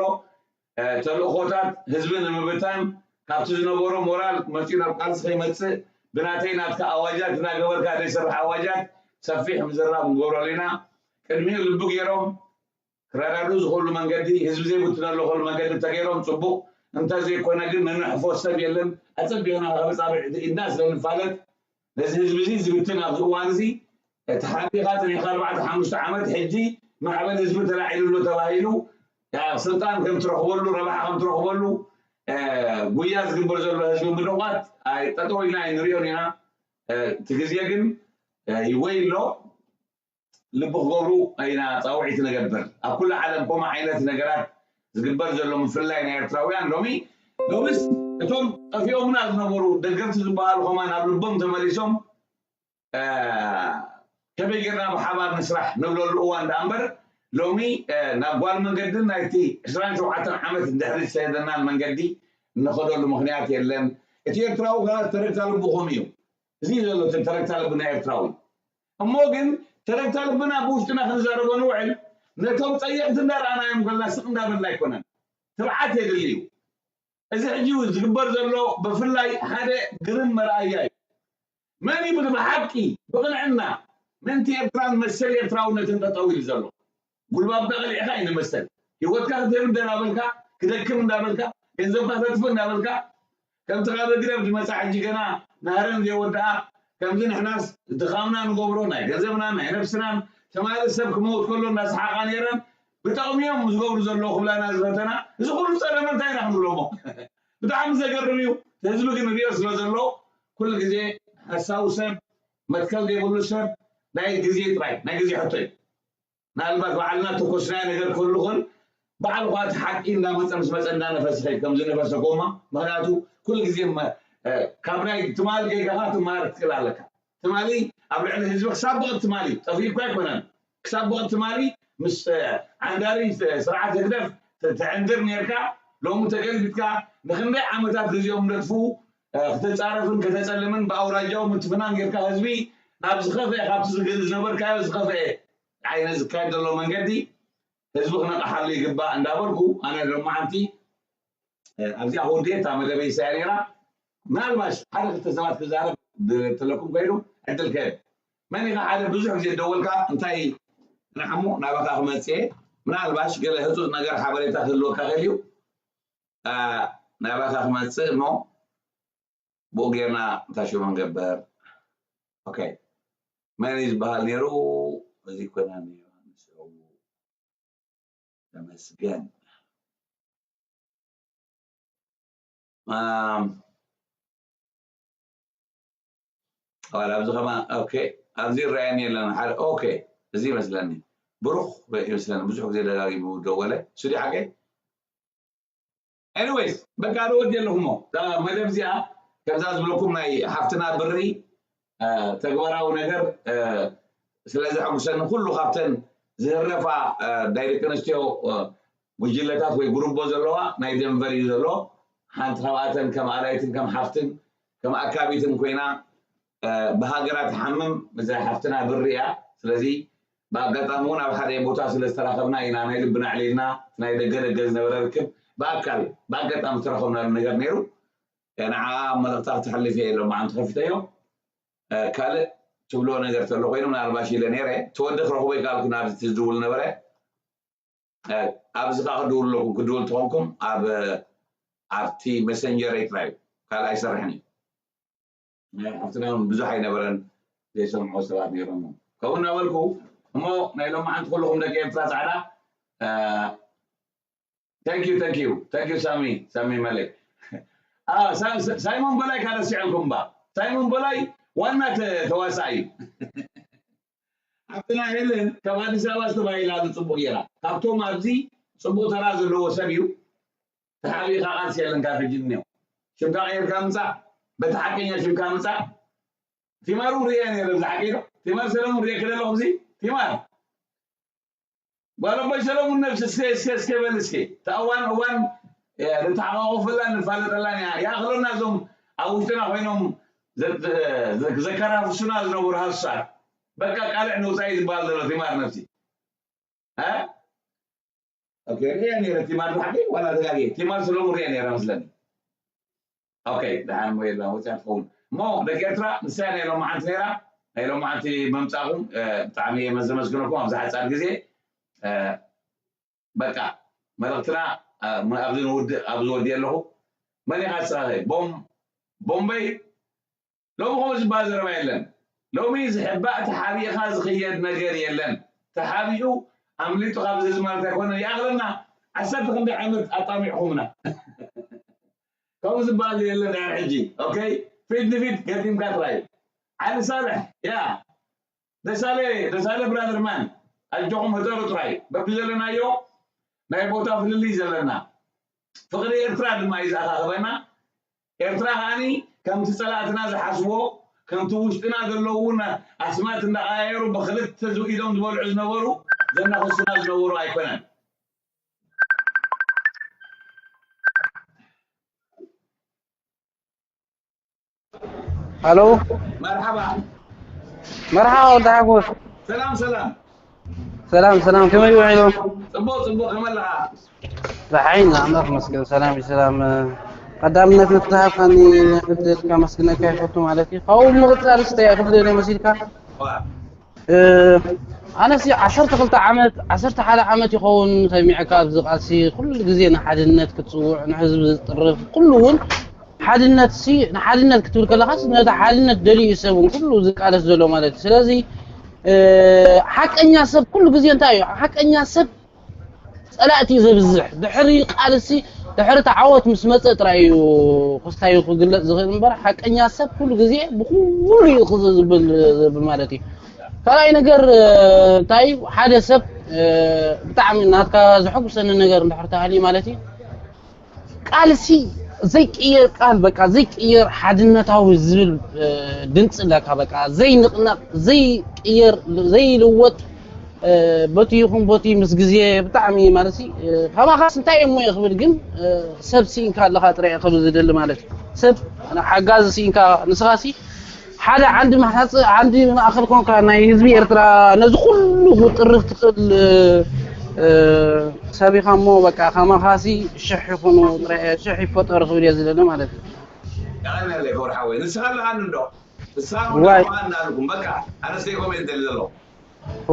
ተልእኾታት ህዝቢ ንምብታን ካብቲ ዝነበሮ ሞራል መፂኡ ናብ ቃልሲ ከይመፅእ ብናተይ ናትካ ኣዋጃት እናገበርካ ዘይሰርሕ ኣዋጃት ሰፊሕ ምዝራብ ንገብረሉ ኢና። ቅድሚኡ ልቢ ገይሮም ክረዳድኡ ዝኽእሉ መንገዲ ህዝቢ ዘይብትነሉ ክእሉ መንገዲ እንተገይሮም ፅቡቕ እንተዘይኮነ ግን ንንሕፎ ሰብ የለን። ኣፀቢቕና ከበፃብዕ ኢድና ስለ ንፋለጥ ነዚ ህዝቢ እዚ ዝብትን ኣብዚ እዋን እዚ ተሓቢኻ ፅኒሕካ ኣርባዕተ ሓሙሽተ ዓመት ሕጂ ማዕበል ህዝቢ ተላዒሉ ኣሎ ተባሂሉ ስልጣን ከም ትረኽበሉ ረብሓ ከም ትረኽበሉ ጉያ ዝግበር ዘሎ ህዝቢ ምድቋት ጠጠው ኢልና ኣይንሪኦን ኢና። እቲ ግዜ ግን ይወይ ኣሎ ልቢ ክገብሩ ኢና ፃውዒት ንገብር ኣብ ኩሉ ዓለም ከምኡ ዓይነት ነገራት ዝግበር ዘሎ ምፍላይ ናይ ኤርትራውያን ሎሚ ሎምስ እቶም ጠፊኦምና ዝነበሩ ደገፍቲ ዝበሃሉ ከማ ናብ ልቦም ተመሊሶም ከመይ ጌርና ብሓባር ንስራሕ ንብለሉ እዋን ደኣ እምበር ሎሚ ናብ ጓል መንገድን ናይቲ ዕስራን ሸውዓተን ዓመት ድሕሪ ዝሰደናን መንገዲ እንኸደሉ ምክንያት የለን። እቲ ኤርትራዊ ከኣ ተረግታ ልቡ ከምኡ እዩ። እዚ እዩ ዘሎ እቲ ተረግታ ልቢ ናይ ኤርትራዊ። እሞ ግን ተረግታ ልብና ብውሽጥና ክንዛረቦ ንውዕል ነቶም ጸየቕቲ እንዳረኣናዮም ከለና ስቕ እንዳበልና ኣይኮነን። ትብዓት የድሊ እዩ። እዚ ሕጂ ዝግበር ዘሎ ብፍላይ ሓደ ግርም መርኣያ እዩ። መን እዩ ብሓቂ ብቕንዕና ምእንቲ ኤርትራን መሰል ኤርትራውነትን ጠጠው ኢሉ ዘሎ? ጉልባብካ ቀሊዕካ እዩ ንመሰል ህይወትካ ክትህብ እንዳበልካ ክደክም እንዳበልካ ገንዘብካ ተጥፍእ እንዳበልካ ከምቲ ካብ ህግደፍ ዝመፃ ሕጂ ገና ናህረን ዘይወድኣ ከምዚ ንሕናስ ድኻምና ንገብሮ ናይ ገንዘብናን ናይ ነብስናን ትማሊ ሰብ ክመውት ከሎ እንዳሰሓቓ ነይረን ብጠቕሚ እዮም ዝገብሩ ዘለዉ ክብላና ዝፈተና እዚ ኩሉ ፀለመ እንታይ ኢና ክንብሎሞ ብጣዕሚ ዘገርም እዩ ህዝቢ ግን ሪኦ ስለ ዘሎ ኩሉ ግዜ ሓሳዊ ሰብ መትከል ዘይብሉ ሰብ ናይ ግዜ ጥራይ ናይ ግዜ ሕቶ እዩ ምናልባት ባዕልና ተኮስናዮ ነገር ክህሉ ይኽእል። ባዕሉ ኸዓ እቲ ሓቂ እንዳመፀ ምስ መፀ እንዳነፈሰ ይኸይድ ከምዚ ነፈሰ ጎማ። ምኽንያቱ ኩሉ ግዜ ካብ ናይ ትማሊ ጌጋኻ ትመሃር ትኽእል ኣለካ። ትማሊ ኣብ ልዕሊ ህዝቢ ክሳብ ብቕት ትማሊ ጠፊእኳ ኣይኮነን። ክሳብ ብቕት ትማሊ ምስ ዓንዳሪ ስርዓት ህግደፍ ትዕንድር ነርካ። ሎሚ ተገልቢጥካ ንክንደይ ዓመታት ግዜኦም ነጥፍኡ ክትፃረፍን ከተፀልምን ብኣውራጃዊ ምትፍናን ጌርካ ህዝቢ ናብ ዝኸፍአ ካብቲ ዝነበርካዮ ዝኸፍአ ዓይነት ዝካየድ ዘሎ መንገዲ ህዝቢ ክነቕሓሉ ይግባእ እንዳበልኩ ኣነ ሎማዓንቲ ኣብዚኣ ክወድየ እታ መደበይ ሰያ ነይራ ምናልባሽ ሓደ ክልተ ሰባት ክዛረብ ተለኩም ከይዱ ዕድል ከህብ መን ኢኻ ሓደ ብዙሕ ግዜ ደወልካ እንታይ ንሓሞ ናባኻ ክመፅእ ምናልባሽ ገለ ህፁፅ ነገር ሓበሬታ ክህልወካ ክእል እዩ ናባኻ ክመፅእ እሞ ብኡ ጌርና እንታይ ሽሙ ንገብር okay መን እዩ ዝበሃል ነይሩ እዚ ኮነ ዮሃንስ ተመስገን ኣዋል ኣብዚ ከማ okay ኣብዚ ይረኣየኒ የለን ሓደ okay እዚ ይመስለኒ ብሩኽ ይመስለኒ ብዙሕ ግዜ ደጋጊሙ ደወለ እሱ ድዩ ሓቀይ Anyways በቃ ዶ ወዲ ኣለኹሞ መደብ እዚኣ ከምዛ ዝብለኩም ናይ ሓፍትና ብሪ ተግባራዊ ነገር ስለ ዘሐጉሰኒ ኩሉ ካብተን ዝህረፋ ናይ ደቂ ኣንስትዮ ጉጅለታት ወይ ጉሩቦ ዘለዋ ናይ ደንቨር እዩ ዘሎ ሓንቲ ካብኣተን ከም ኣላይትን ከም ሓፍትን ከም ኣካቢትን ኮይና ብሃገራ ትሓምም እዛ ሓፍትና ብሪ እያ። ስለዚ ብኣጋጣሚ እውን ኣብ ሓደ ቦታ ስለ ዝተራኸብና ኢና ናይ ልብና ኣዕሊልና፣ ናይ ደገ ደገ ዝነበረ ርክብ ብኣካል ብኣጋጣሚ ዝተረኸብናሉ ነገር ነይሩ። ንዓ መልእኽታ ክተሕልፍ እየ ኢሎም መዓንቲ ከፊተዮ። ካልእ ትብሎ ነገር ተሎ ኮይኑ ምናልባሽ ኢለ ነይረ። ትወዲ ክረኽቦ ይከኣልኩ ናብዚ ዝድውል ነበረ። ኣብዚ ከዓ ክድውል ኣለኩም። ክድውል ተኾንኩም ኣብ ኣብቲ መሰንጀረይ ጥራይ እዩ፣ ካልእ ኣይሰርሕን እዩ። ሓፍትና እውን ብዙሕ ኣይነበረን ዘይሰምዖ ሰባት ነይሮም። ከምኡ እናበልኩ እሞ ናይ ሎማዓንቲ ኩልኹም ደቂ ኤርትራ ፃዕዳ። Thank you, thank you, thank you ሳሚ ሳሚ መለይ። ሳይሞን በላይ ካረሲዐልኩም ባ። ሳይሞን በላይ ዋና ተዋሳኢ እዩ። ኣብቲ ናይ ሄለን ካብ ኣዲስ ኣበባ ዝተባሂላ ጽቡቕ ጌራ። ካብቶም ኣብዚ ጽቡቕ ተራ ዘለዎ ሰብ እዩ። ተሓቢእካ ቃልሲ የለን ካብ ሕጂ እኒኦ። ሽምካ ቀይርካ ምጻእ፣ በቲ ሓቀኛ ሽምካ ምጻእ። ቲማር እውን ርእየ ነይረ፣ እዚ ሓቂ ዶ? ቲማር ሰለሙን ርእየ ክደለኹ እዚ ቲማር። ጓል ኣቦይ ሰለሙን ነብሲ እስከ እስከ እስከ በል እስከ። እታ እዋን እዋን ንተሓቋቆፈላን ንፋለጠላን እያ። ይኣኽለና እዞም ኣብ ውሽጥና ኮይኖም ዘከራፍሱና ዝነበሩ ሃሱሳት። በቃ ቃልዕ ንውፃኢ ዝበሃል ዘሎ ቲማር ነብሲ እ ኦኬ ሪኣ ነይረ ቲማር ብሓቂ ዋላ ተጋግየ ቲማር ስለሙ ሪኣ ነይረ መስለኒ። ኦኬ ደሓን እሞ የላ ወፅያ ትኸውን እሞ ደቂ ኤርትራ ንሳ ናይ ሎማዓንቲ ነይራ። ናይ ሎማዓንቲ መምፃእኹም ብጣዕሚ እየ ዘመስግነኩም ኣብዚ ሓፃር ግዜ። በቃ መልእኽትና ኣብዚ ንውድእ ኣብዚ ወዲእ ኣለኹ። መን ኢኻ ንስኻ ቦምበይ ሎሚ ከምኡ ዝበሃል ዘረባ የለን። ሎሚ ዝሕባእ ተሓቢእኻ ዝኽየድ ነገር የለን። ተሓቢኡ ኣምሊጡ ካብዚ ህዝቢ ማለት ኣይኮነን። ይኣኽለና ዓሰርተ ክንደይ ዓመት ኣጣሚዕኹምና። ከምኡ ዝበሃል የለን። ዳር ሕጂ ኦኬ ፊት ንፊት ገጢምካ ጥራይ ዓሊ ሳልሕ ያ ደሳለ ደሳለ ብራዘርማን ኣጆኹም ህጠሩ ጥራይ በቢ ዘለናዮ ናይ ቦታ ፍልልይ ዘለና ፍቕሪ ኤርትራ ድማ እዩ ዝኣኻኽበና። ኤርትራ ከዓኒ ከምቲ ጸላእትና ዝሓስቦ ከምቲ ውሽጥና ዘለዉ እውን ኣስማት እንዳቐያየሩ ብኽልተ ኢዶም ዝበልዑ ዝነበሩ ዘናኽሱና ዝነበሩ ኣይኮነን። ሃሎ መርሓባ መርሓባ ወዲ ሓጎስ ሰላም ሰላም ሰላም ሰላም ከመይ ውዒሉ? ጽቡቕ ጽቡቕ ከመይ ኣለኻ? ደሓይና ኣምላኽ ይመስገን ሰላም እዩ ሰላም። ቀዳምነት ነቲ ዝሃብካኒ ዕድል ከመስግነካ ይፈቱ ማለት እዩ። ካብኡ ብምቕጻል እስተ ክፍሊ ዶ መሲልካ? ኣነስ ዓሰርተ ክልተ ዓመት ዓሰርተ ሓደ ዓመት ይኸውን ሰሚዐካ ኣብዚ ቃልሲ ኩሉ ግዜ ንሓድነት ክትጽውዕ ንህዝቢ ዝጥርፍ ኩሉ እውን ሓድነት ሲ ንሓድነት ክትብል ከለኻስ ነቲ ሓድነት ደልዩ እዩ ሰብ እውን ኩሉ ዝቃለስ ዘሎ ማለት እዩ። ስለዚ ሓቀኛ ሰብ ኩሉ ግዜ እንታይ እዩ ሓቀኛ ሰብ ጸላእቲ እዩ ዘብዝሕ። ድሕሪ ቃልሲ ድሕሪ ተዓወት ምስ መጸ ጥራይ እዩ ክስታዩ ክግለጽ ዝኽእል እምበር ሓቀኛ ሰብ ኩሉ ግዜ ብኩሉ እዩ ክዝብል ዝብል ማለት እዩ። ካልኣይ ነገር እንታይ ሓደ ሰብ ብጣዕሚ ናትካ ዘሐጉሰኒ ነገር እንድሕር ተሃልዩ ማለት እዩ ቃልሲ ዘይቅየር ቃል በቃ ዘይቅየር ሓድነታዊ ዝብል ድምፂ ኣለካ በቃ ዘይንቕነቕ ዘይቅየር ዘይልወጥ በቲ ይኹን በቲ ምስ ግዜ ብጣዕሚ ማለት ካባኻስ እንታይ እሞ እየ ክብል ግን ሰብ ስኢንካ ኣለኻ ጥራይ ክብል ዝደሊ ማለት እዩ ሰብ ሓጋዚ ስኢንካ ንስኻሲ ሓደ ዓንዲ መሓፅ ዓንዲ ማእኸል ኮንካ ናይ ህዝቢ ኤርትራ ነዚ ኩሉ ክትጥርፍ ትኽእል ሰብ ኢኻ እሞ በቃ ከማኻሲ ሽሕ ይኹኑ ሽሕ ይፈጠሩ ክብል እየ ዝደሊ ማለት እዩ። የቐንየለይ ክቡር ሓወይ ንስኻ ኣለኻኒ እንዶ ንስኻ ዋይ እናልኩም በቃ ኣነስ ደይ ኮሜንት ደሊ ዘለኹ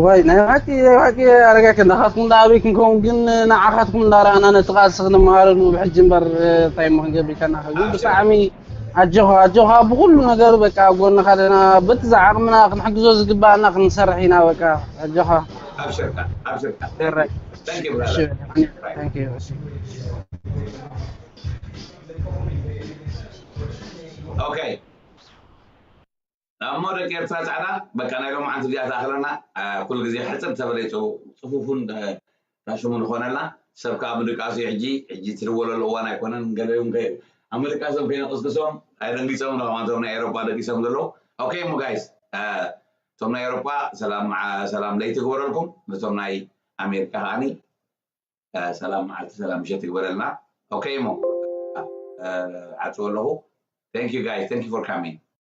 ዋይ ናይ ባቂ ናይ ባቂ ኣረጋይ ክንዳኻትኩም ዳ ኣበይ ክንከውን ግን ንዓኻትኩም እንዳረኣና ነቲ ቃልሲ ክንመሃረሉ ብሕጂ እምበር እንታይ እሞ ክንገብር ኢልካና ግን ብጣዕሚ ኣጆኻ ኣጆኻ ብኩሉ ነገር በቃ ኣብ ጎንኻ ኣለና በቲ ዝዓቕምና ክንሕግዞ ዝግባኣና ክንሰርሕ ኢና በቃ ኣጆኻ ኣብሽርካ ኣብሽርካ ደራይ Thank you brother Thank you Okay እሞ ደቂ ኤርትራ ጻዕዳ በቃ ናይ ሎምዓንቲ እዚኣ ትኣኽለና ኩሉ ግዜ ሕጽር ተበለይ ጽፉፉን ታሽሙን ዝኾነልና ሰብ ከዓ ምድቃሱ እዩ ሕጂ ሕጂ ትድወለሉ እዋን ኣይኮነን ገለዮም ከ ኣብ ምድቃሶም ከይነቅስቅሶም ኣይደንጊጾም ንከማቶም ናይ ኤሮፓ ደቂሶም ዘለዉ ኦኬ እሞ ጋይስ እቶም ናይ ኤሮፓ ሰላም ለይቲ ግበረልኩም ነቶም ናይ ኣሜሪካ ከዓኒ ሰላም መዓልቲ ሰላም ምሸት ይግበረልና ኦኬ እሞ ዓጽዎ ኣለኹ thank you guys thank you for coming